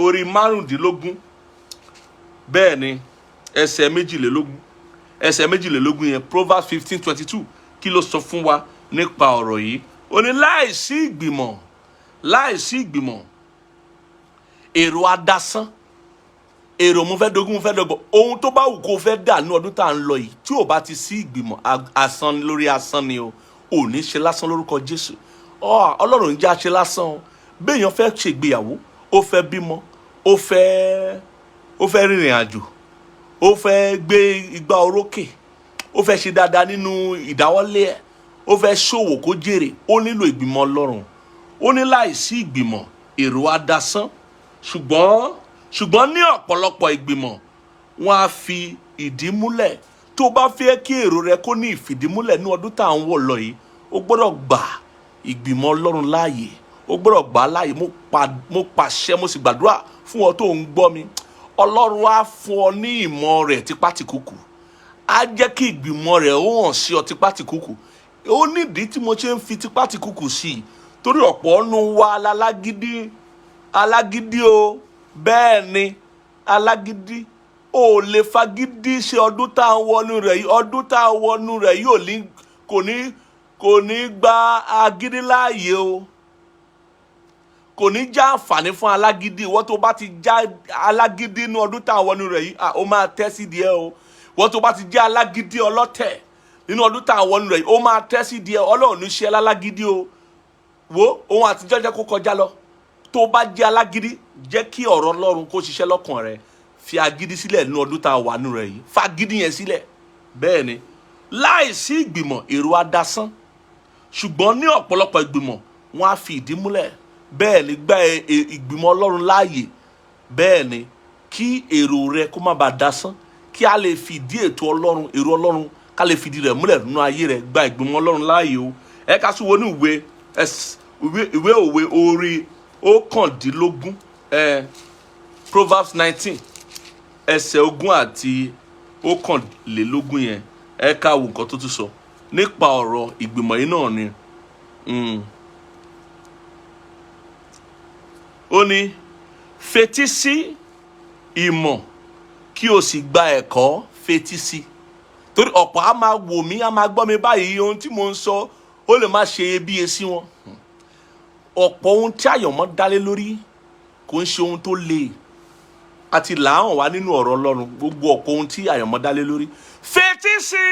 orí 15, bẹ́ẹ̀ ni, ẹsẹ̀ 22, ẹsẹ̀ 22 yẹn, Proverbs 15:22. Kí ló sọ fún wa nípa ọ̀rọ̀ yìí? Ó ní láìsí ìgbìmọ̀, láìsí ìgbìmọ̀, èrò adásán. Èrò mo fẹ́ dogun, mo fẹ́ dọgbọ̀n, ohun tó bá wù kó fẹ́ dà ní ọdún tá à ń lọ yìí, tí ò bá ti sí ìgbìmọ̀, asán lórí asán ni o. Ò ní ṣe lásán lórúkọ Jésù. Ọlọ́run ń jẹ́ àṣẹ lásán o. Béèyàn fẹ́ ṣègbéyàwó, ó fẹ́ bímọ, ó fẹ́ rìnrìn àjò, ó fẹ́ gbé igbá orókè, ó fẹ́ ṣe dáadáa nínú ìdáwọ́lé ẹ̀, ó fẹ́ ṣòwò kó jèrè, ó nílò ìgbìmọ̀ Ọlọ́run. Ó ní láìsí ìgbìmọ̀, èrò adasán, ṣùgbọ́n ní ọ̀pọ̀lọpọ̀ ìgbìmọ̀, wọ́n á fi ìdí múlẹ̀. Tó o bá fẹ́ kí èrò rẹ kó ní ìfìdímúlẹ̀ ní ọdún tá à ń wọ̀ lọ yìí, ó gbọ́dọ̀ gbà ìgbìmọ̀ Ọlọ́run láàyè. Ó gbọ́dọ̀ gbà á láàyè. Mo pàṣẹ, mo sì gbàdúrà fún ọ tó ń gbọ́ mi, Ọlọ́run á fún ọ ní ìmọ̀ rẹ̀ tipátìkúkù. Á jẹ́ kí ìgbìmọ̀ rẹ̀ ó hàn sí ọ tipátìkúkù. Ó nídìí tí mo ṣe ń fi tipátìkúkù sí i, torí ọ̀pọ̀ ọ̀nù wa lálágídí, alágídí o. Bẹ́ẹ̀ ni, alágídí ò lè fagídí ṣe ọdún tá à ń wọnú rẹ̀ yìí. Ọdún tá à ń wọnú rẹ̀ yìí ò ní kò ní gba agídí láàyè o. Kò ní já àǹfààní fún alágídí. Ìwọ tó bá ti já alágídí inú ọdún tá à ń wọnú rẹ̀ yìí, ó máa tẹ́ sí díẹ̀ o. Ìwọ tó bá ti já alágídí, ọlọ́tẹ̀ nínú ọdún tá à ń wọnú rẹ̀ yìí, ó máa tẹ́ sí díẹ̀. Ọlọ́run ní ṣe alágídí o. Wo ohun àtijọ́, jẹ́ kó kọjá lọ. Tó bá jẹ́ alágídí, jẹ́ kí ọ̀rọ̀ Ọlọ́run kó ṣiṣẹ́ lọ́kàn rẹ. Fi agídí sílẹ̀ nínú ọdún tá a wà nínú rẹ̀ yìí. Fagídí yẹn sílẹ̀. Bẹ́ẹ̀ ni, láìsí ìgbìmọ̀, èrò adasán, ṣùgbọ́n ní ọ̀pọ̀lọpọ̀ ìgbìmọ̀, wọ́n á fi ìdí múlẹ̀. Bẹ́ẹ̀ ni, gba ìgbìmọ̀ Ọlọ́run láàyè. Bẹ́ẹ̀ ni, kí Kí èrò rẹ kó má bàa dasán, kí a lè fìdí ètò Ọlọ́run, èrò Ọlọ́run, ká lè fìdí rẹ̀ múlẹ̀ nínú ayé rẹ. Gba ìgbìmọ̀ Ọlọ́run láàyè o. Ẹ ká tún wo ní ìwé Òwe orí 19, Proverbs 19, ẹsẹ̀ 21 yẹn. Ẹ ká wo nǹkan tó tún sọ nípa ọ̀rọ̀ ìgbìmọ̀ yìí náà ni. Ó ní, fetí sí ìmọ̀ kí o sì gba ẹ̀kọ́. Fetí sí, torí ọ̀pọ̀ á máa wò mí, á máa gbọ́ mi báyìí, ohun tí mò ń sọ ó lè má ṣe iyebíye sí wọn. Ọ̀pọ̀ ohun tí àyànmọ́ dálé lórí kò ń ṣe ohun tó le àti làáhàn wá nínú ọ̀rọ̀ Ọlọ́run. Gbogbo ọ̀pọ̀ ohun tí àyànmọ́ dálé lórí, fetí sí,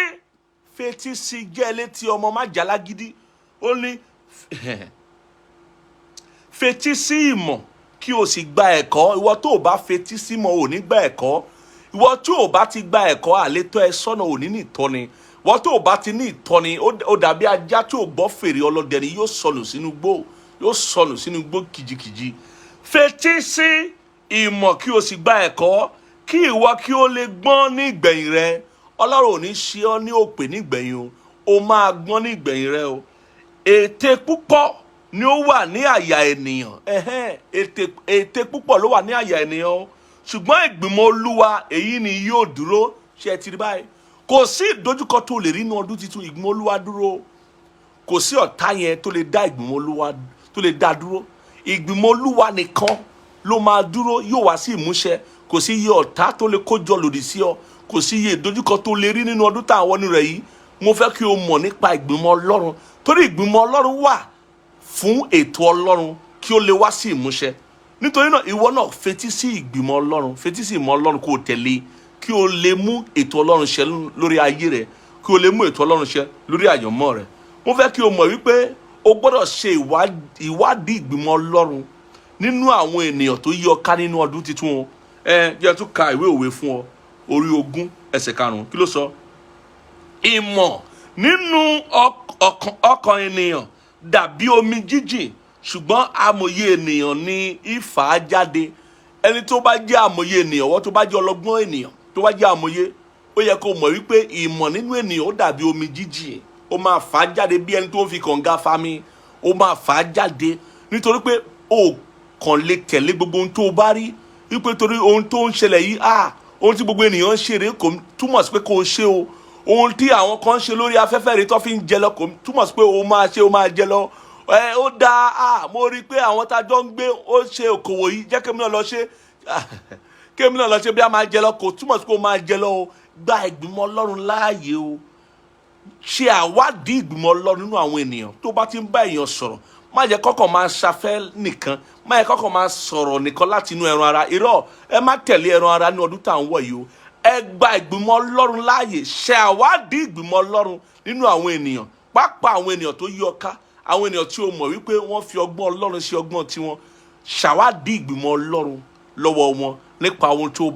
fetí sí, jẹ́ létí ọmọ, má jà lágídí. Ó ní, fetí sí ìmọ̀ kí o sì gba ẹ̀kọ́. Ìwọ tó o bá fetí sí ìmọ̀, ò ní gba ẹ̀kọ́. Ìwọ tí o bá ti gba ẹ̀kọ́, àlétọ́ ẹ sọ́nà, ò ní ní ìtọ́ni. Ìwọ tó o bá ti ní ìtọ́ni, ó dàbí ajá tí ò gbọ́ fèrè ọlọ́dẹ ni, yóò sọnù sínú igbó, yóò sọnù sínú igbó kìjikìji. Fetí sí ìmọ̀ kí o sì gba ẹ̀kọ́, kí ìwọ kí o lè gbọ́n ní ìgbẹ̀yìn rẹ. Ọlọ́run ò ní ṣe ọ́ ní òpè ní ìgbẹ̀yìn o, o máa gbọ́n ní ìgbẹ̀yìn rẹ o. Ète púpọ̀ ni ó wà ní àyà ènìyàn. Ẹ̀hẹ́n, ète púpọ̀ ló wà ní àyà ènìyàn o, ṣùgbọ́n ìgbìmọ̀ Olúwa èyí ni yóò dúró. Ṣé ẹ ti rí báyìí? Kò sí ìdojúkọ tó lè rí inú ọdún tuntun, ìgbìmọ̀ Olúwa dúró. Kò sí ọ̀tá yẹn tó lè dá ìgbìmọ̀ Olúwa, tó lè dá dúró. Ìgbìmọ̀ Olúwa nìkan ló máa dúró, yóò wá sí ìmúṣẹ. Kò sí iye ọ̀tá tó lè kójọ lòdì sí ọ, kò sí iye ìdojúkọ tó lè rí nínú ọdún tá à ń wọnú rẹ̀ yìí. Mo fẹ́ kí o mọ̀ nípa ìgbìmọ̀ Ọlọ́run, torí ìgbìmọ̀ Ọlọ́run wà fún ètò Ọlọ́run kí ó lè wá sí ìmúṣẹ. Nítorí náà, ìwọ náà fetí sí ìgbìmọ̀ Ọlọ́run, fetí sí ìmọ̀ Ọlọ́run, kó o tẹ̀lé, kí o lè mú ètò Ọlọ́run ṣẹ lórí ayé rẹ, kí o lè mú ètò Ọlọ́run ṣẹ lórí àyànmọ́ rẹ. Mo fẹ́ kí o mọ̀ wípé o gbọ́dọ̀ ṣe ìwádìí ìgbìmọ̀ Ọlọ́run nínú àwọn ènìyàn tó yí ọ ká nínú ọdún tuntun o. Ẹ jẹ́ tún ka ìwé Òwe fún ọ, orí 20, ẹsẹ̀ 5. Kí ló sọ? Ìmọ̀ nínú ọkàn ènìyàn dàbí omi jíjìn, ṣùgbọ́n amòye ènìyàn ní ìfà jáde. Ẹni tó bá jẹ́ amòye ènìyàn, wọ́n tó bá jẹ́ ọlọ́gbọ́n ènìyàn, tó bá jẹ́ amòye, ó yẹ kó mọ̀ wípé ìmọ̀ nínú ènìyàn, ó dàbí omi jíjìn, ó máa fà á jáde bí ẹni tó ń fi kànga fami, ó máa fà á jáde. Nítorí pé o kàn lè tẹ̀lé gbogbo ohun tó o bá rí, wípé torí ohun tó ń ṣẹlẹ̀ yìí, ohun tí gbogbo ènìyàn ń ṣe rèé, kò túmọ̀ sí pé kò ṣe o. Ohun tí àwọn kan ń ṣe lórí afẹ́fẹ́ rèé tó fi ń jẹ lọ, kò túmọ̀ sí pé o máa ṣe, o máa jẹ lọ. Ẹ ó dáa, mo rí i pé àwọn tá a jọ ń gbé ó ṣe òkòwò yìí, jẹ́ kémi náà lọ ṣe, kémi náà lọ ṣe, bí a máa jẹ lọ, kò túmọ̀ sí pé o máa jẹ lọ o. Gba ìgbìmọ̀ Ọlọ́run láàyè o. Ṣe àwádìí ìgbìmọ̀ Ọlọ́run nínú àwọn ènìyàn. Tó bá ti ń bá èèyàn sọ̀rọ̀, má jẹ́ kọ́kọ́ máa ṣafẹ́ nìkan, má jẹ́ kọ́kọ́ máa sọ̀rọ̀ nìkan láti inú ẹran ara. Irọ́, ẹ má tẹ̀lé ẹran ara ní ọdún tá à ń wọ̀ yìí o. Ẹ gba ìgbìmọ̀ Ọlọ́run láàyè. Ṣe àwádìí ìgbìmọ̀ Ọlọ́run nínú àwọn ènìyàn, pàápàá àwọn ènìyàn tó yí ọ ká, àwọn ènìyàn tí o mọ̀ wípé wọ́n fi ọgbọ́n Ọlọ́run ṣe ọgbọ́n tiwọn. Ṣàwádìí ìgbìmọ̀ Ọlọ́run lọ́wọ́ wọn nípa ohun tó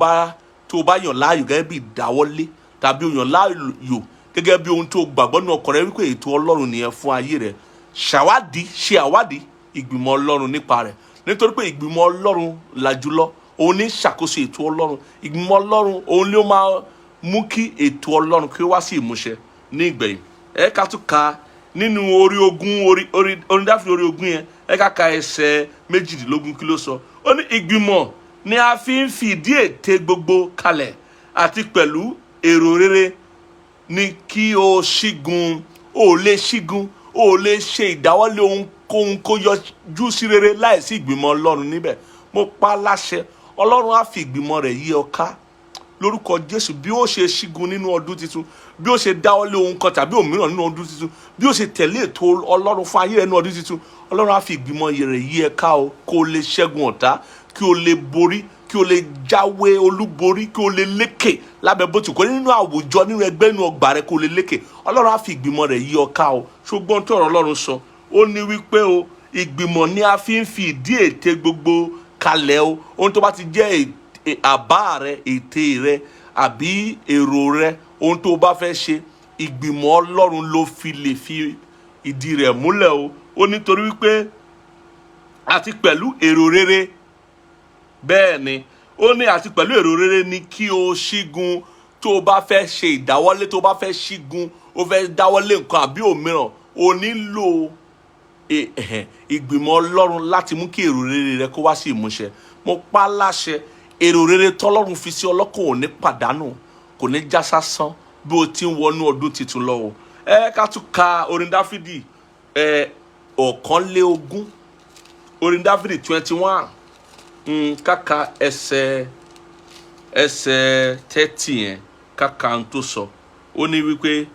bá yàn láàyò gẹ́gẹ́ bí ìdáwọ́lé, tàbí o yàn láàyò gẹ́gẹ́ bí ohun tó gbàgbọ́ nínú ọkàn rẹ wípé ètò Ọlọ́run nìyẹn fún ayé rẹ. Ṣàwádìí, ṣe àwádìí ìgbìmọ̀ Ọlọ́run nípa rẹ̀, nítorí pé ìgbìmọ̀ Ọlọ́run là jùlọ. Òun ní ṣàkóso ètò Ọlọ́run. Ìgbìmọ̀ Ọlọ́run, òun ló máa mú kí ètò Ọlọ́run kí ó wá sí ìmúṣẹ ní ìgbẹ̀yìn. Ẹ ká tún ka nínú orí 20, orí orin Dáfídì orí 20 yẹn. Ẹ ká ka ẹsẹ̀ 18. Kí ló sọ? Ó ní, ìgbìmọ̀ ni a fi ń fìdí ète gbogbo kalẹ̀, àti pẹ̀lú èrò rere ni kí o ṣígun. O lè ṣígun, o lè ṣe ìdáwọ́lé ohunkóhun kó yọjú sí rere láìsí ìgbìmọ̀ Ọlọ́run níbẹ̀. Mo pa á láṣẹ, Ọlọ́run á fi ìgbìmọ̀ rẹ̀ yí ọ ká lórúkọ Jésù. Bí ó ṣe ṣígun nínú ọdún tuntun, bí ó ṣe dáwọ́lé ohun kan tàbí òmíràn nínú ọdún tuntun, bí ó ṣe tẹ̀lé ètò Ọlọ́run fún ayé rẹ̀ nínú ọdún tuntun, Ọlọ́run á fi ìgbìmọ̀ rẹ̀ yí ẹ ká o, kó o lè ṣẹ́gun ọ̀tá, kí o lè borí, kí o lè jáwé olúborí, kí o lè lékè lábẹ́ bó ti kọ́ nínú àwùjọ, nínú ẹgbẹ́, nínú ọgbà rẹ, kó o lè lékè. Ọlọ́run á fi ìgbìmọ̀ rẹ̀ yí ọ ká o. Ṣùgbọ́n tí ọ̀rọ̀ Ọlọ́run sọ, ó ní wípé o, ìgbìmọ̀ ni a fi ń fi ìdí ète gbogbo kalẹ̀ o. Ohun tó bá ti jẹ́ àbá rẹ, ète rẹ àbí èrò rẹ, ohun tó o bá fẹ́ ṣe, ìgbìmọ̀ Ọlọ́run ló fi lè fi ìdí rẹ̀ múlẹ̀ o. Ó nítorí wípé àti pẹ̀lú èrò rere, bẹ́ẹ̀ ni Ó ní àti pẹ̀lú èrò rere ni kí o ṣígun. Tó o bá fẹ́ ṣe ìdáwọ́lé, tó o bá fẹ́ ṣígun, o fẹ́ dáwọ́lé nǹkan àbí òmíràn, o nílò ìgbìmọ̀ Ọlọ́run láti mú kí èrò rere rẹ kó wá sí ìmúṣẹ. Mo pa á láṣẹ, èrò rere tọ́lọ́run fi sí ọlọ́kàn ò ní pàdánù, kò ní já sásán bí o ti ń wọnú ọdún tuntun lọ o. Ẹ ká tún ka orin Dáfídì 21, orin Dáfídì 21, ká ka ẹsẹ̀ 30 yẹn, ká ka ohun tó sọ. Ó ní wípé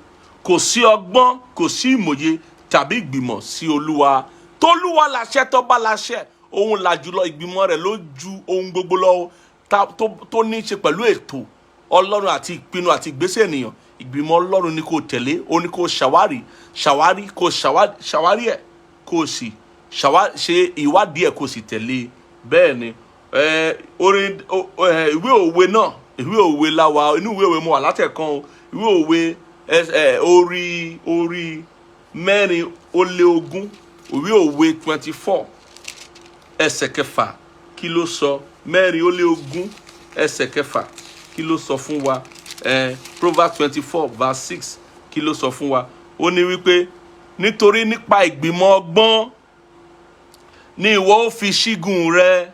kò sí ọgbọ́n, kò sí ìmòye tàbí ìgbìmọ̀ sí Olúwa. Tolúwa láṣẹ, tó bá láṣẹ, òun là jùlọ. Ìgbìmọ̀ rẹ̀ ló ju ohun gbogbo lọ tó ní í ṣe pẹ̀lú ètò Ọlọ́run àti ìpinnu àti ìgbésẹ̀ ènìyàn. Ìgbìmọ̀ Ọlọ́run ni kò tẹ̀lé, ó ní kò ṣàwárí, ṣàwárí, kò ṣàwárí ẹ̀, kò sì ṣe ìwádìí ẹ̀, kò sì tẹ̀lé. Bẹ́ẹ̀ ni orin ìwé òwe náà, ìwé òwe la wà. Inú ìwé òwe mo wà látẹ̀kan o. Ìwé òwe orí 24, ìwé òwe 24 ẹsẹ̀ 6, kí ló sọ? 24 ẹsẹ̀ 6, kí ló sọ fún wa? Proverbs 24 verse 6, kí ló sọ fún wa? Ó ní wípé nítorí nípa ìgbìmọ̀ ọgbọ́n ni ìwọ ó fi ṣígun rẹ,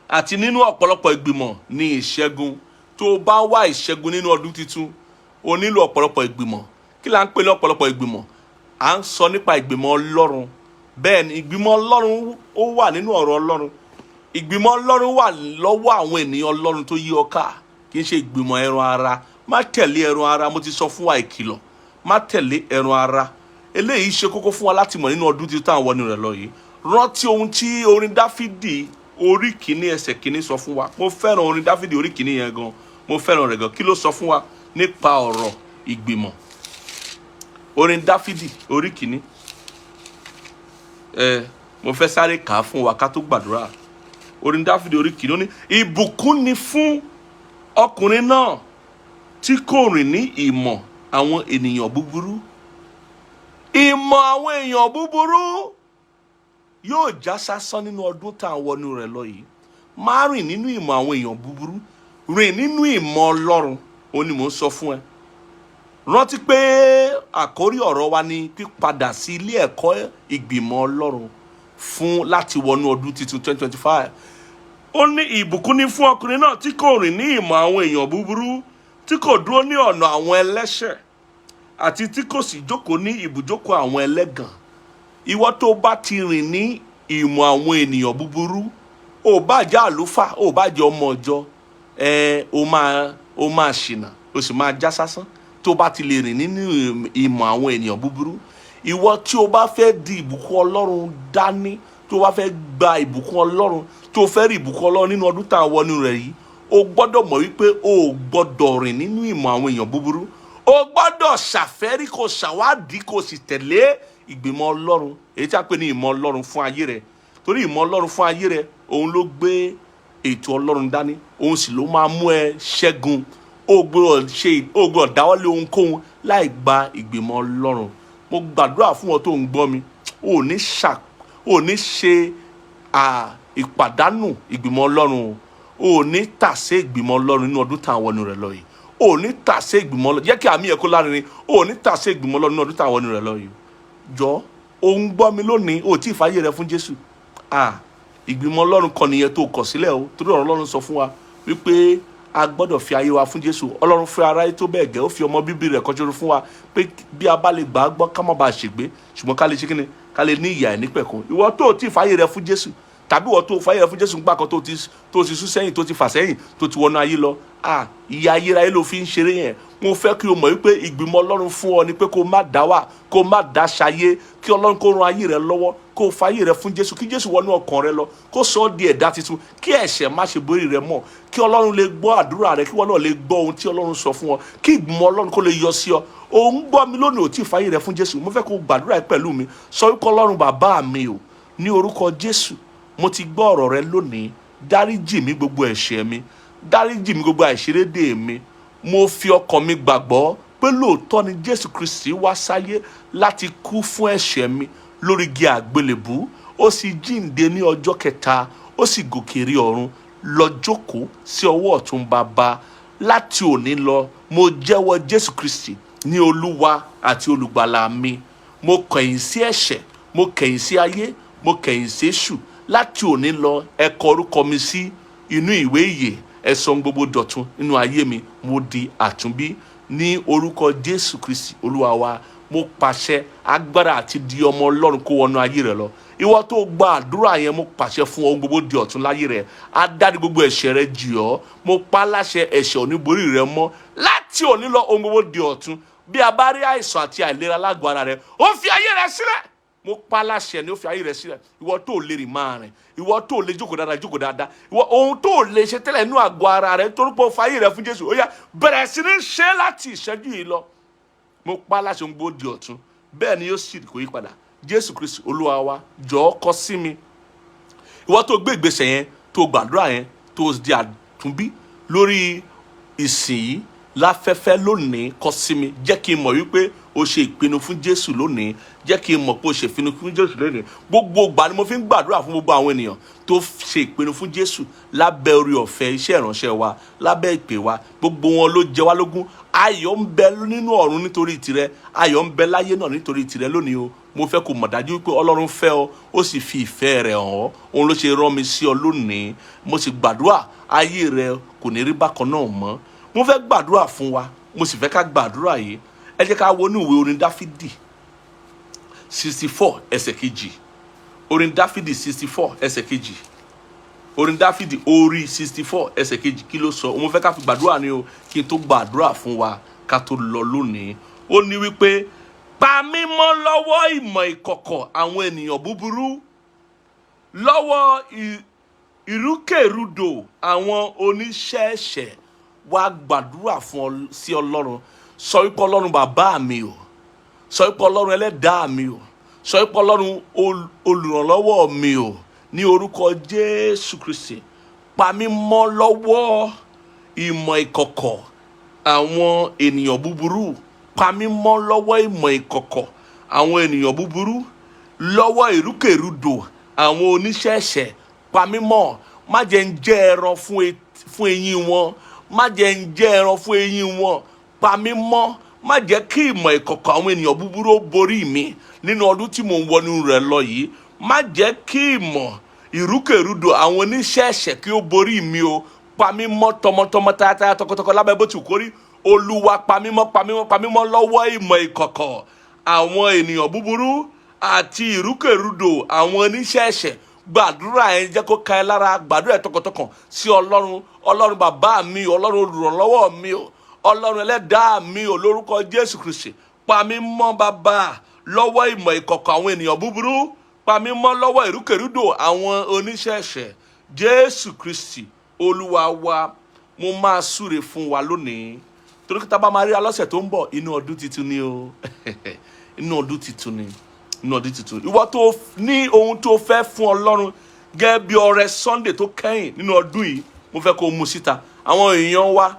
àti nínú ọ̀pọ̀lọpọ̀ ìgbìmọ̀ ní ìṣẹ́gun. Tó o bá wá ìṣẹ́gun nínú ọdún tuntun, o nílò ọ̀pọ̀lọpọ̀ ìgbìmọ̀. Kí là ń pè ní ọ̀pọ̀lọpọ̀ ìgbìmọ̀? À ń sọ nípa ìgbìmọ̀ Ọlọ́run. Bẹ́ẹ̀ ni, ìgbìmọ̀ Ọlọ́run ó wà nínú ọ̀rọ̀ Ọlọ́run. Ìgbìmọ̀ Ọlọ́run wà lọ́wọ́ àwọn ènìyàn Ọlọ́run tó yí ọ ká. Kì í ṣe ìgbìmọ̀ ẹran ara. Má tẹ̀lé ẹran ara. Mo ti sọ fún wa ìkìlọ̀, má tẹ̀lé ẹran ara. Eléyìí ṣe kókó fún wa láti mọ̀ nínú ọdún tuntun táwọn wọnú rẹ̀ lọ yìí. Rántí ohun tí orin Dáfídì orí 1 ẹsẹ̀ 1 sọ fún wa. Mo fẹ́ràn orin Dáfídì orí 1 yẹn gan, mo fẹ́ràn rẹ̀ gan. Kí ló sọ fún wa nípa ọ̀rọ̀ ìgbìmọ̀? Orin Dáfídì orí 1, mo fẹ́ sáré kà á fún wa ká tó gbàdúrà. Orin Dáfídì orí 1, ó ní ìbùkún ni fún ọkùnrin náà tí kò rìn ní ìmọ̀ àwọn ènìyàn búburú. Ìmọ̀ àwọn èèyàn búburú yóò já sásán nínú ọdún tá à ń wọnú rẹ̀ lọ yìí. Má rìn nínú ìmọ̀ àwọn èèyàn búburú, rìn nínú ìmọ̀ Ọlọ́run. Ó ní mò ń sọ fún ẹ. Rántí pé àkórí ọ̀rọ̀ wa ni pípadà sí ilé ẹ̀kọ́ ìgbìmọ̀ Ọlọ́run fún láti wọnú ọdún tuntun 2025. Ó ní ìbùkún ní fún ọkùnrin náà tí kò rìn ní ìmọ̀ àwọn èèyàn búburú, tí kò dúró ní ọ̀nà àwọn ẹlẹ́ṣẹ̀, àti tí kò sì jókòó ní ibùjókòó àwọn ẹlẹ́gàn. Ìwọ tó bá ti rìn ní ìmọ̀ àwọn ènìyàn búburú, ò bá jẹ́ àlùfáà, ò bá jẹ́ ọmọ ọjọ́ ẹ, o máa ṣìnà, o sì máa já sásán tó bá ti lè rìn nínú ìmọ̀ àwọn ènìyàn búburú. Ìwọ tí o bá fẹ́ di ìbùkún Ọlọ́run dání, tó o bá fẹ́ gba ìbùkún Ọlọ́run, tó o fẹ́ rí ìbùkún Ọlọ́run nínú ọdún tá à ń wọnú rẹ̀ yìí, o gbọ́dọ̀ mọ̀ wípé o ò gbọ́dọ̀ rìn nínú ìmọ̀ àwọn èèyàn búburú. O gbọ́dọ̀ ṣàfẹ́rí, kó ṣàwádìí, kó sì tẹ̀lé ìgbìmọ̀ Ọlọ́run, èyí tí a pè ní ìmọ̀ Ọlọ́run fún ayé rẹ. Torí ìmọ̀ Ọlọ́run fún ayé rẹ, òun ló gbé ètò Ọlọ́run dání, òun sì ló máa mú ẹ ṣẹ́gun. O gbọ́dọ̀ dáwọ́lé ohunkóhun láì gba ìgbìmọ̀ Ọlọ́run. Mo gbàdúrà fún ọ tó ń gbọ́ mi, o ò ní ṣe ìpàdánù ìgbìmọ̀ Ọlọ́run. O ò ní tàsé ìgbìmọ̀ Ọlọ́run nínú ọdún táwọn wọnú rẹ̀ lọ yìí. O ò ní tàsé ìgbìmọ̀ Ọlọ́run. Jẹ́ kí àmì ẹ̀ kó lárinrin. O ò ní tàsé ìgbìmọ̀ Ọlọ́run nínú ọdún táwọn wọnú rẹ̀ lọ yìí. Jọ, o ń gbọ́ mi lónìí, o ò tí ì fàyè rẹ fún Jésù. Ìgbìmọ̀ Ọlọ́run kan nìyẹn tó kọ̀ sílẹ̀ o. Torí ọ̀rọ̀ Ọlọ́run sọ fún wa wípé a gbọ́dọ̀ fi ayé wa fún Jésù. Ọlọ́run fẹ́ aráyé tó bẹ́ẹ̀ gẹ́, ó fi ọmọ bíbí rẹ̀ kan ṣoṣo fún wa, pé bí a bá lè gbà á gbọ́, ká má bàa ṣègbé, ṣùgbọ́n ká lè ṣe kíni? Ká lè ní ìyè àìnípẹ̀kun. Ìwọ tó o tí ì fàyè rẹ fún Jésù, tàbí ìwọ tó o fàyè rẹ fún Jésù ńgbà kan, tó ti sún sẹ́yìn, tó ti fà sẹ́yìn, tó ti wọnú ayé lọ, ìyà ayérayé ló fi ń ṣeré yẹn. Mo fẹ́ kí o mọ̀ wípé ìgbìmọ̀ Ọlọ́run fún ọ ni pé kó má dá wà, kó má dá ṣayé, kí Ọlọ́run kó ran ayé rẹ lọ́wọ́, kó o fàyè rẹ fún Jésù, kí Jésù wọnú ọkàn rẹ lọ, kó sọ ọ́ di ẹ̀dá tuntun, kí ẹ̀ṣẹ̀ má ṣe borí rẹ mọ́, kí Ọlọ́run lè gbọ́ àdúrà rẹ, kí wọ́n náà lè gbọ́ ohun tí Ọlọ́run sọ fún ọ, kí ìgbìmọ̀ Ọlọ́run kó lè yọ sí ọ. Ò ń gbọ́ mi lónìí, ò tí ì fàyè rẹ fún Jésù. Mo fẹ́ kó o gbàdúrà pẹ̀lú mi. Sọ wípé, "Ọlọ́run bàbá mi o, ní orúkọ Jésù, mo ti gbọ́ ọ̀rọ̀ rẹ lónìí. Dáríjì mí gbogbo ẹ̀ṣẹ̀ mi, dáríjì mí gbogbo àìṣedéédéé mi. Mo fi ọkàn mi gbàgbọ́ pé lóòótọ́ ni Jésù Kristi wá sáyé láti kú fún ẹ̀ṣẹ̀ mi lórí igi àgbélébú. Ó sì jíǹde ní ọjọ́ kẹta, ó sì gòkè rí ọ̀run. Lọ jókòó sí ọwọ́ ọ̀tún Bàbá. Láti òní lọ, mo jẹ́wọ́ Jésù Kristi ní Olúwa àti Olùgbàlà mi. Mo kẹ̀yìn sí ẹ̀ṣẹ̀, mo kẹ̀yìn sí ayé, mo kẹ̀yìn sí èṣù. Láti òní lọ, ẹ kọ orúkọ mi sí inú ìwé ìyè, ẹ sọ ohun gbogbo dọ̀tun nínú ayé mi. Mo di àtúnbí ní orúkọ Jésù Kristi Olúwa wa. Mo pàṣẹ agbára àti di ọmọ Ọlọ́run kó wọnú ayé rẹ lọ. Ìwọ tó gba àdúrà yẹn, mo pàṣẹ fún ohun gbogbo di ọ̀tun láyé rẹ. Adáni gbogbo ẹ̀ṣẹ̀ rẹ jì ọ́. Mo pa á láṣẹ, ẹ̀ṣẹ̀ ò ní borí rẹ mọ́. Láti òní lọ, ohun gbogbo di ọ̀tun. Bí a bá rí àìsàn àti àìlera lágọ̀ọ́ ara rẹ, ó fi ayé rẹ sílẹ̀. Mo pa á láṣẹ ni, ó fi ayé rẹ sílẹ̀. Ìwọ tó lè rìn, máa rìn. Ìwọ tó lè jókòó dáadáa, jókòó dáadáa. Ìwọ ohun tó lè ṣe tẹ́lẹ̀ nínú àgọ́ ara rẹ, nítorí pé o fa ayé rẹ fún Jésù, ó yá, bẹ̀rẹ̀ sí ní ṣe láti ìṣẹ́jú yìí lọ. Mo pa á láṣẹ, ohun gbogbo di ọ̀tun. Bẹ́ẹ̀ ni yóò sì kò yí padà. Jésù Kristi Olúwa wa. Jọ̀ọ́, kọ sí mi. Ìwọ tó gbé ìgbésẹ̀ yẹn, tó gbàdúrà yẹn, tó di àtúnbí lórí ìsìn yìí láfẹ́fẹ́ lónìí, kọ sí mi. Jẹ́ kí n mọ̀ wípé o ṣe ìpinnu fún Jésù lónìí. Jẹ́ kí n mọ̀ pé o ṣe ìpinnu fún Jésù lónìí. Gbogbo ìgbà ni mo fi ń gbàdúrà fún gbogbo àwọn ènìyàn tó ṣe ìpinnu fún Jésù lábẹ́ orí ọ̀fẹ́ iṣẹ́ ìránṣẹ́ wa, lábẹ́ ìpè wa. Gbogbo wọn ló jẹ wá lógún. Ayọ̀ ń bẹ nínú ọ̀run nítorí tirẹ̀, ayọ̀ ń bẹ láyé náà nítorí tirẹ̀ lónìí o. Mo fẹ́ kó mọ̀ dájú pé Ọlọ́run fẹ́ ọ, ó sì fi ìfẹ́ rẹ̀ hàn ọ́. Òun ló ṣe rán mi sí ọ lónìí. Mo sì gbàdúrà, ayé rẹ kò ní rí bákan náà mọ́. Mo fẹ́ gbàdúrà fún wa, mo sì fẹ́ ká gbàdúrà yìí. Ẹ jẹ́ ká wọnú ìwé orin Dáfídì 64 ẹsẹ̀ 2. Orin Dáfídì 64 ẹsẹ̀ 2. Orin Dáfídì orí 64 ẹsẹ̀ 2, kí ló sọ? Mo fẹ́ ká fi gbàdúrà ni o, kí n tó gbàdúrà fún wa ká tó lọ lónìí. Ó ní wípé, "Pa mí mọ́ lọ́wọ́ ìmọ̀ ìkọ̀kọ̀ àwọn ènìyàn búburú, lọ́wọ́ ìrúkèrúdò àwọn oníṣẹ́ ẹ̀ṣẹ̀." Wá gbàdúrà fún ọ sí Ọlọ́run. Sọ wípé, "Ọlọ́run bàbá mi o." Sọ wípé, "Ọlọ́run ẹlẹ́dàá mi o." Sọ wípé, "Ọlọ́run olùrànlọ́wọ́ mi o, ní orúkọ Jésù Kristi, pa mí mọ́ lọ́wọ́ ìmọ̀ ìkọ̀kọ̀ àwọn ènìyàn búburú. Pa mí mọ́ lọ́wọ́ ìmọ̀ ìkọ̀kọ̀ àwọn ènìyàn búburú, lọ́wọ́ ìrúkèrúdò àwọn oníṣẹ́ ẹ̀ṣẹ̀. Pa mí mọ́. Má jẹ́ ń jẹ́ ẹran fún eyín wọn. Má jẹ́ ń jẹ́ ẹran fún eyín wọn. Pa mí mọ́. Má jẹ́ kí ìmọ̀ ìkọ̀kọ̀ àwọn ènìyàn búburú ó borí mi nínú ọdún tí mò ń wọnú rẹ̀ lọ yìí. Má jẹ́ kí ìmọ̀ ìrúkèrúdò àwọn oníṣẹ́ ẹ̀ṣẹ̀ kí ó borí mi o. Pa mí mọ́ tọmọtọmọ, tayátayá, tọkọtọkọ, lábẹ́ bó ti kórí. Olúwa, pa mí mọ́, pa mí mọ́, pa mí mọ́ lọ́wọ́ ìmọ̀ ìkọ̀kọ̀ àwọn ènìyàn búburú àti ìrúkèrúdò àwọn oníṣẹ́ ẹ̀ṣẹ̀." Gbàdúrà ẹ, jẹ́ kó ka ẹ lára. Gbàdúrà ẹ tọkàntọkàn sí Ọlọ́run. "Ọlọ́run bàbá mi o, Ọlọ́run olùrànlọ́wọ́ mi o, Ọlọ́run ẹlẹ́dàá mi o, lórúkọ Jésù Kristi, pa mí mọ́, Bàbá, lọ́wọ́ ìmọ̀ ìkọ̀kọ̀ àwọn ènìyàn búburú. Pa mí mọ́ lọ́wọ́ ìrúkèrúdò àwọn oníṣẹ́ ẹ̀ṣẹ̀." Jésù Kristi Olúwa wa. Mo máa súre fún wa lónìí, torí kí tá a bá máa rí alọ́sẹ̀ tó ń bọ̀, inú ọdún tuntun ni o. Inú ọdún tuntun ni, inú ọdún tuntun. Ìwọ tó ní ohun tó fẹ́ fún Ọlọ́run gẹ́gẹ́ bí ọrẹ Sunday tó kẹ́yìn nínú ọdún yìí, mo fẹ́ kó o mú síta. Àwọn èèyàn wa,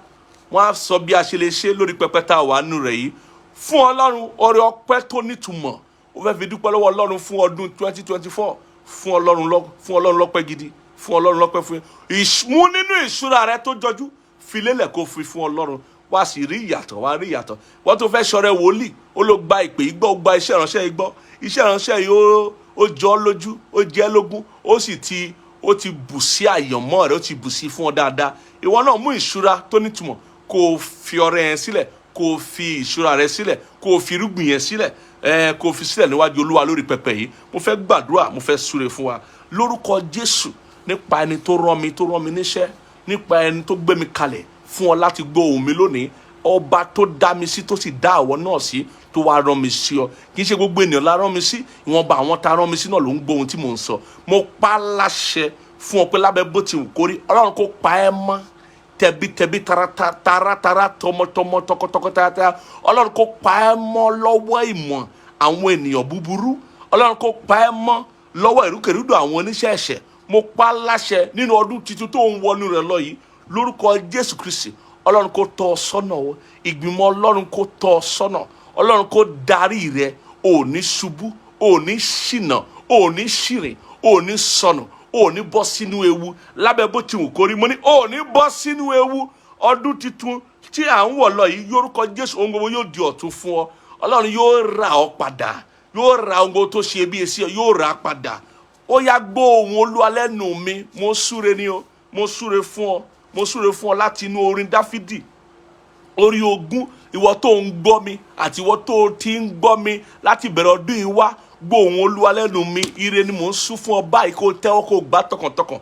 wọ́n á sọ bí a ṣe lè ṣe lórí pẹpẹ tá a wà nù rẹ̀ yìí fún Ọlọ́run. Ọrẹ ọpẹ́ tó nítumọ̀, ó fẹ́ fi dúpẹ́ lọ́wọ́ Ọlọ́run fún ọdún 2024. Fún Ọlọ́run lọ, fún Ọlọ́run lọ́pẹ́ gidi, fún Ọlọ́run lọ́pẹ́. Fún mú nínú ìṣúra rẹ tó jọjú, fi lélẹ̀ kó fi fún Ọlọ́run, wá sì rí ìyàtọ̀, wá rí ìyàtọ̀. Wọ́n tó fẹ́ ṣọrẹ wòlíì, ó ló gba ìpè yìí gbọ́, ó gba iṣẹ́ ìránṣẹ́ yìí gbọ́, iṣẹ́ ìránṣẹ́ yìí ó jọ ọ́ lójú, ó jẹ́ lógún, ó sì ti ó ti bù sí àyànmọ́ rẹ̀, ó ti bù sí fún ọ dáadáa. Ìwọ náà, mú ìṣúra tó nítumọ̀, kó o fi ọrẹ yẹn sílẹ̀, kó o fi ìṣúra rẹ sílẹ̀, kó o fi irúgbìn yẹn sílẹ̀, kó o fi sílẹ̀ níwájú Olúwa lórí pẹpẹ yìí. Mo fẹ́ gbàdúrà, mo fẹ́ súre fún wa lórúkọ Jésù. Nípa ẹni tó rán mi, tó rán mi níṣẹ́, nípa ẹni tó gbé mi kalẹ̀ fún ọ láti gbọ́ ohùn mi lónìí, ọba tó dá mi sí, tó sì dá àwọ náà sí, tó wá rán mi sí ọ. Kì í ṣe gbogbo ènìyàn la rán mi sí, ìwọ̀nba àwọn tá a rán mi sí náà ló ń gbọ́ ohun tí mò ń sọ. Mo pa á láṣẹ fún ọ pé lábẹ́ bó ti wù kórí, Ọlọ́run kó pa ẹ́ mọ́ tẹbitẹbi, taratara, tọmọtọmọ, tọkọtọkọ, taratara. Ọlọ́run kó pa ẹ́ mọ́ lọ́wọ́ ìmọ̀ àwọn ènìyàn búburú. Ọlọ́run kó pa ẹ́ mọ́ lọ́wọ́ ìrúkèrúdò àwọn oníṣẹ́ ẹ̀ṣẹ̀. Mo pa á láṣẹ nínú ọdún tuntun tó ń wọnú rẹ̀ lọ yìí, lórúkọ Jésù Kristi, Ọlọ́run kó tọ́ ọ sọ́nà o. Ìgbìmọ̀ Ọlọ́run kó tọ́ ọ sọ́nà. Ọlọ́run kó darí rẹ. Ò ní ṣubú, ò ní ṣìnà, ò ní ṣìrìn, ò ní sọnù. Ò ní bọ́ sínú ewu lábẹ́ bó ti wù kó rí. Mo ní ò ní bọ́ sínú ewu. Ọdún tuntun tí à ń wọ̀ lọ yìí, lórúkọ Jésù, ohun gbogbo yóò di ọ̀tun fún ọ. Ọlọ́run yóò rà ọ́ padà, yóò ra ohun gbogbo tó ṣe bí esi ọ, yóò rà á padà. Ó yá, gbọ́ ohùn Olúwa lẹ́nu mi. Mo súre ni o, mo súre fún ọ, mo súre fún ọ láti inú orin Dáfídì orí 20. Ìwọ tó ń gbọ́ mi àti ìwọ tó ti ń gbọ́ mi láti bẹ̀rẹ̀ ọdún yìí wá, gbọ́ ohùn Olúwa lẹ́nu mi. Ire ni mò ń sún fún ọ báyìí, kó tẹ́wọ́ kó gbà tọkàntọkàn.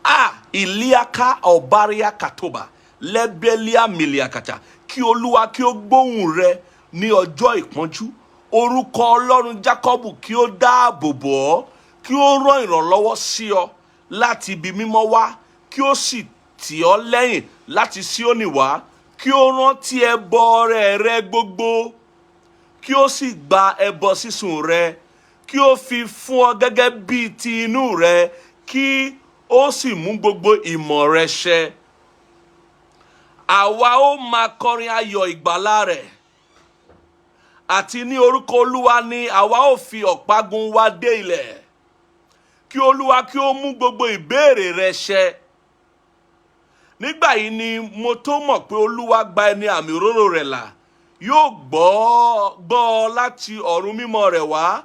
A ìlíaka ọ̀báríà kàtóbà lẹ́bẹ̀líà mìlíàkàtà. Kí Olúwa kí ó gbóhùn rẹ ní ọjọ́ ìpọ́njú. Orúkọ Ọlọ́run Jákọ́bù kí ó dáàbò bò ọ́. Kí ó rán ìrànlọ́wọ́ sí ọ láti ibi mímọ́ wá, kí ó sì tì ọ́ lẹ́yìn láti Síónì wá. Kí ó rántí ẹbọ ọrẹ rẹ gbogbo, kí ó sì gba ẹbọ sísun rẹ. Kí ó fi fún ọ gẹ́gẹ́ bíi ti inú rẹ, kí ó sì mú gbogbo ìmọ̀ rẹ ṣẹ. Àwa ó máa kọrin ayọ̀ ìgbàlà rẹ̀, àti ní orúkọ Olúwa ni àwa ó fi ọ̀págun wa dé ilẹ̀. Kí Olúwa kí ó mú gbogbo ìbéèrè rẹ ṣẹ. Nígbà yìí ni mo tó mọ̀ pé Olúwa gba ẹni àmì òróró rẹ̀ là. Yóò gbọ́ láti ọ̀run mímọ́ rẹ̀ wá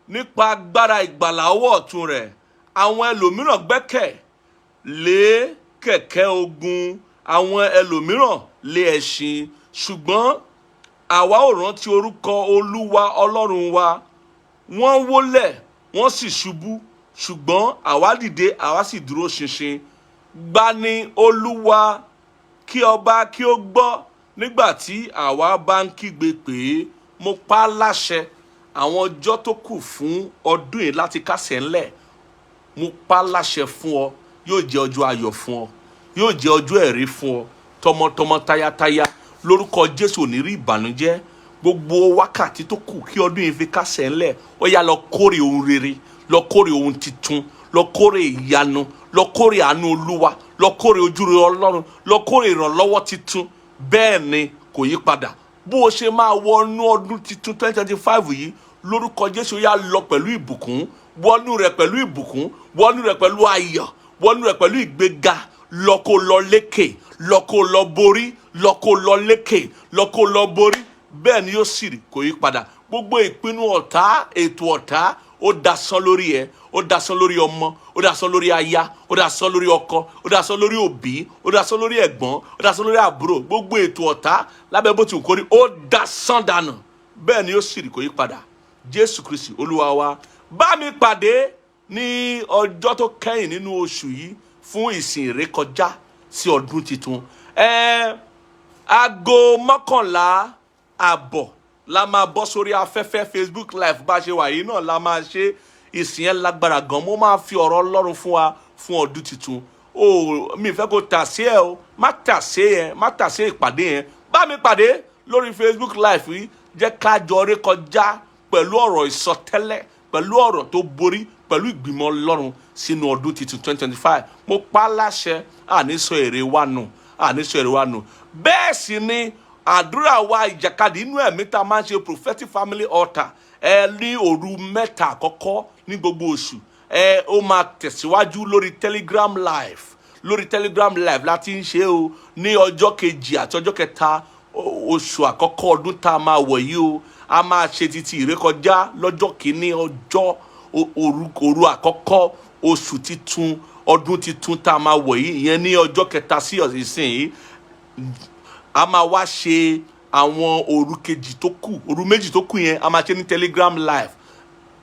nípa agbára ìgbàlà ọwọ́ ọ̀tún rẹ̀. Àwọn ẹlòmíràn gbẹ́kẹ̀ lé kẹ̀kẹ́ ogun, àwọn ẹlòmíràn lé ẹṣin, ṣùgbọ́n àwa ò rántí orúkọ Olúwa Ọlọ́run wa. Wọ́n wólẹ̀, wọ́n sì ṣubú, ṣùgbọ́n àwa dìde, àwa sì dúró ṣinṣin. Gbani Olúwa, kí ọba kí ó gbọ́ nígbà tí àwa bá ń kígbe pé. Mo pa á láṣẹ, àwọn ọjọ́ tó kù fún ọdún yìí láti kásẹ̀ ńlẹ̀, mo pa á láṣẹ fún ọ, yóò jẹ́ ọjọ́ ayọ̀ fún ọ, yóò jẹ́ ọjọ́ ẹ̀rí fún ọ, tọmọtọmọ, tayátayá. Lórúkọ Jésù, ò ní rí ìbànújẹ́. Gbogbo wákàtí tó kù kí ọdún yìí fi kásẹ̀ ńlẹ̀, ó yá, lọ kórè ohun rere, lọ kórè ohun titun, lọ kórè ìyanu, lọ kórè àánú Olúwa, lọ kórè ojúrere Ọlọ́run, lọ kórè ìrànlọ́wọ́ titun. Bẹ́ẹ̀ ni, kò yí padà. Bó o ṣe máa wọnú ọdún titun 2025 yìí, lórúkọ Jésù, yá, lọ pẹ̀lú ìbùkún. Wọnú rẹ̀ pẹ̀lú ìbùkún, wọnú rẹ̀ pẹ̀lú ayọ̀, wọnú rẹ̀ pẹ̀lú ìgbéga. Lọ kó lọ lékè, lọ kó lọ borí, lọ kó lọ lékè, lọ kó lọ borí. Bẹ́ẹ̀ ni yóò sì rí, kò yí padà. Gbogbo ìpinnu ọ̀tá, ètò ọ̀tá, ó dasán lórí ẹ, ó dasán lórí ọmọ, ó dasán lórí aya, ó dasán lórí ọkọ, ó dasán lórí òbí, ó dasán lórí ẹ̀gbọ́n, ó dasán lórí àbúrò. Gbogbo ètò ọ̀tá lábẹ́ bó ti wù kó rí, ó dasán dànù. Bẹ́ẹ̀ ni yóò sì rí, kò yí padà. Jésù Kristi Olúwa wa. Bá mi pàdé ní ọjọ́ tó kẹ́yìn nínú oṣù yìí fún ìsìn ìrékọjá sí ọdún tuntun. Aago 11:30 la máa bọ́ sórí afẹ́fẹ́ Facebook Live. Bá ṣe wà yìí náà la máa ṣe ìsìn yẹn. Lágbára gan. Mo máa fi ọ̀rọ̀ Ọlọ́run fún wa fún ọdún tuntun o. Mi fẹ́ kó tà sí ẹ o, má tà sí yẹn, má tà sí ìpàdé yẹn. Bá mi pàdé lórí Facebook Live yìí. Jẹ́ ká jọ rékọjá pẹ̀lú ọ̀rọ̀ ìsọtẹ́lẹ̀, pẹ̀lú ọ̀rọ̀ tó borí, pẹ̀lú ìgbìmọ̀ Ọlọ́run sínú ọdún tuntun 2025. Mo pa á láṣẹ, àní sọ èrè wa nù, àní sọ èrè wa nù. Bẹ́ẹ̀ sì ni àdúrà wa ìjàkadì inú ẹ̀mí tá a máa ń ṣe, prophetic family altar, ẹ ní òru mẹ́ta àkọ́kọ́ ní gbogbo oṣù, ẹ ó máa tẹ̀síwájú lórí Telegram Live. Lórí Telegram Live láti ń ṣe o, ní ọjọ́ kejì àti ọjọ́ kẹta oṣù àkọ́kọ́ ọdún tá a máa wọ̀ yìí o. A máa ṣe títí ìrékọjá lọ́jọ́ kìíní, ọjọ́ òru àkọ́kọ́ oṣù titun, ọdún titun tá a máa wọ̀ yìí, ìyẹn ní ọjọ́ kẹta sí ìsìn yìí. A máa wá ṣe àwọn òru kejì tó kù, òru méjì tó kù yẹn, a máa ṣe ní Telegram Live.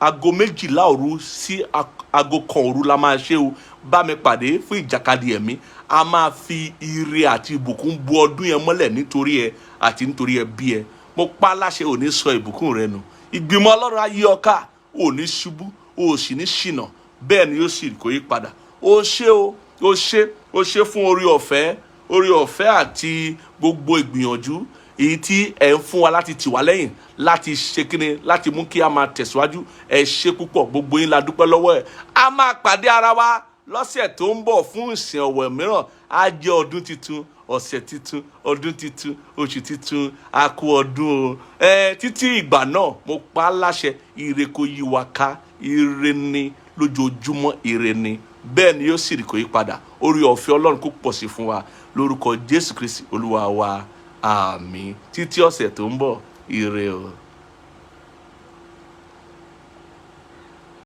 Aago 12 òru sí aago 1 òru la máa ṣe o. Bá mi pàdé fún ìjàkadì ẹ̀mí. A máa fi ire àti ìbùkún bu ọdún yẹn mọ́lẹ̀ nítorí ẹ àti nítorí ẹbí ẹ. Mo pa á láṣẹ, ò ní sọ ìbùkún rẹ nù. Ìgbìmọ̀ Ọlọ́run á yí ọ ká. Ò ní ṣubú, ò sì ní ṣìnà. Bẹ́ẹ̀ ni yóò sì kò yí padà. Ó ṣe o, ó ṣe, ó ṣe fún orí ọ̀fẹ́, orí ọ̀fẹ́ àti gbogbo ìgbìyànjú èyí tí ẹ̀ ń fún wa láti tì wá lẹ́yìn, láti ṣe kíni, láti mú kí a máa tẹ̀síwájú. Ẹ ṣe púpọ̀, gbogbo yín la dúpẹ́ lọ́wọ́ ẹ̀. A máa pàdé ara wa lọ́sẹ̀ tó ń bọ̀ fún ìsìn ọ̀wọ̀ mìíràn. Á jẹ́ ọdún tuntun, ọ̀sẹ̀ tuntun, ọdún tuntun, oṣù tuntun. A kú ọdún o. Ẹ títí ìgbà náà, mo pa á láṣẹ, ire kó yí wa ká. Ire ni lójoojúmọ́, ire ni. Bẹ́ẹ̀ ni yóò sì rí, kò yí padà. Orí ọ̀fẹ́ Ọlọ́run kó pọ̀ sí fún wa lórúkọ Jésù Kristi Olúwa wa. Àmín. Títí ọ̀sẹ̀ tó ń bọ̀, ire o.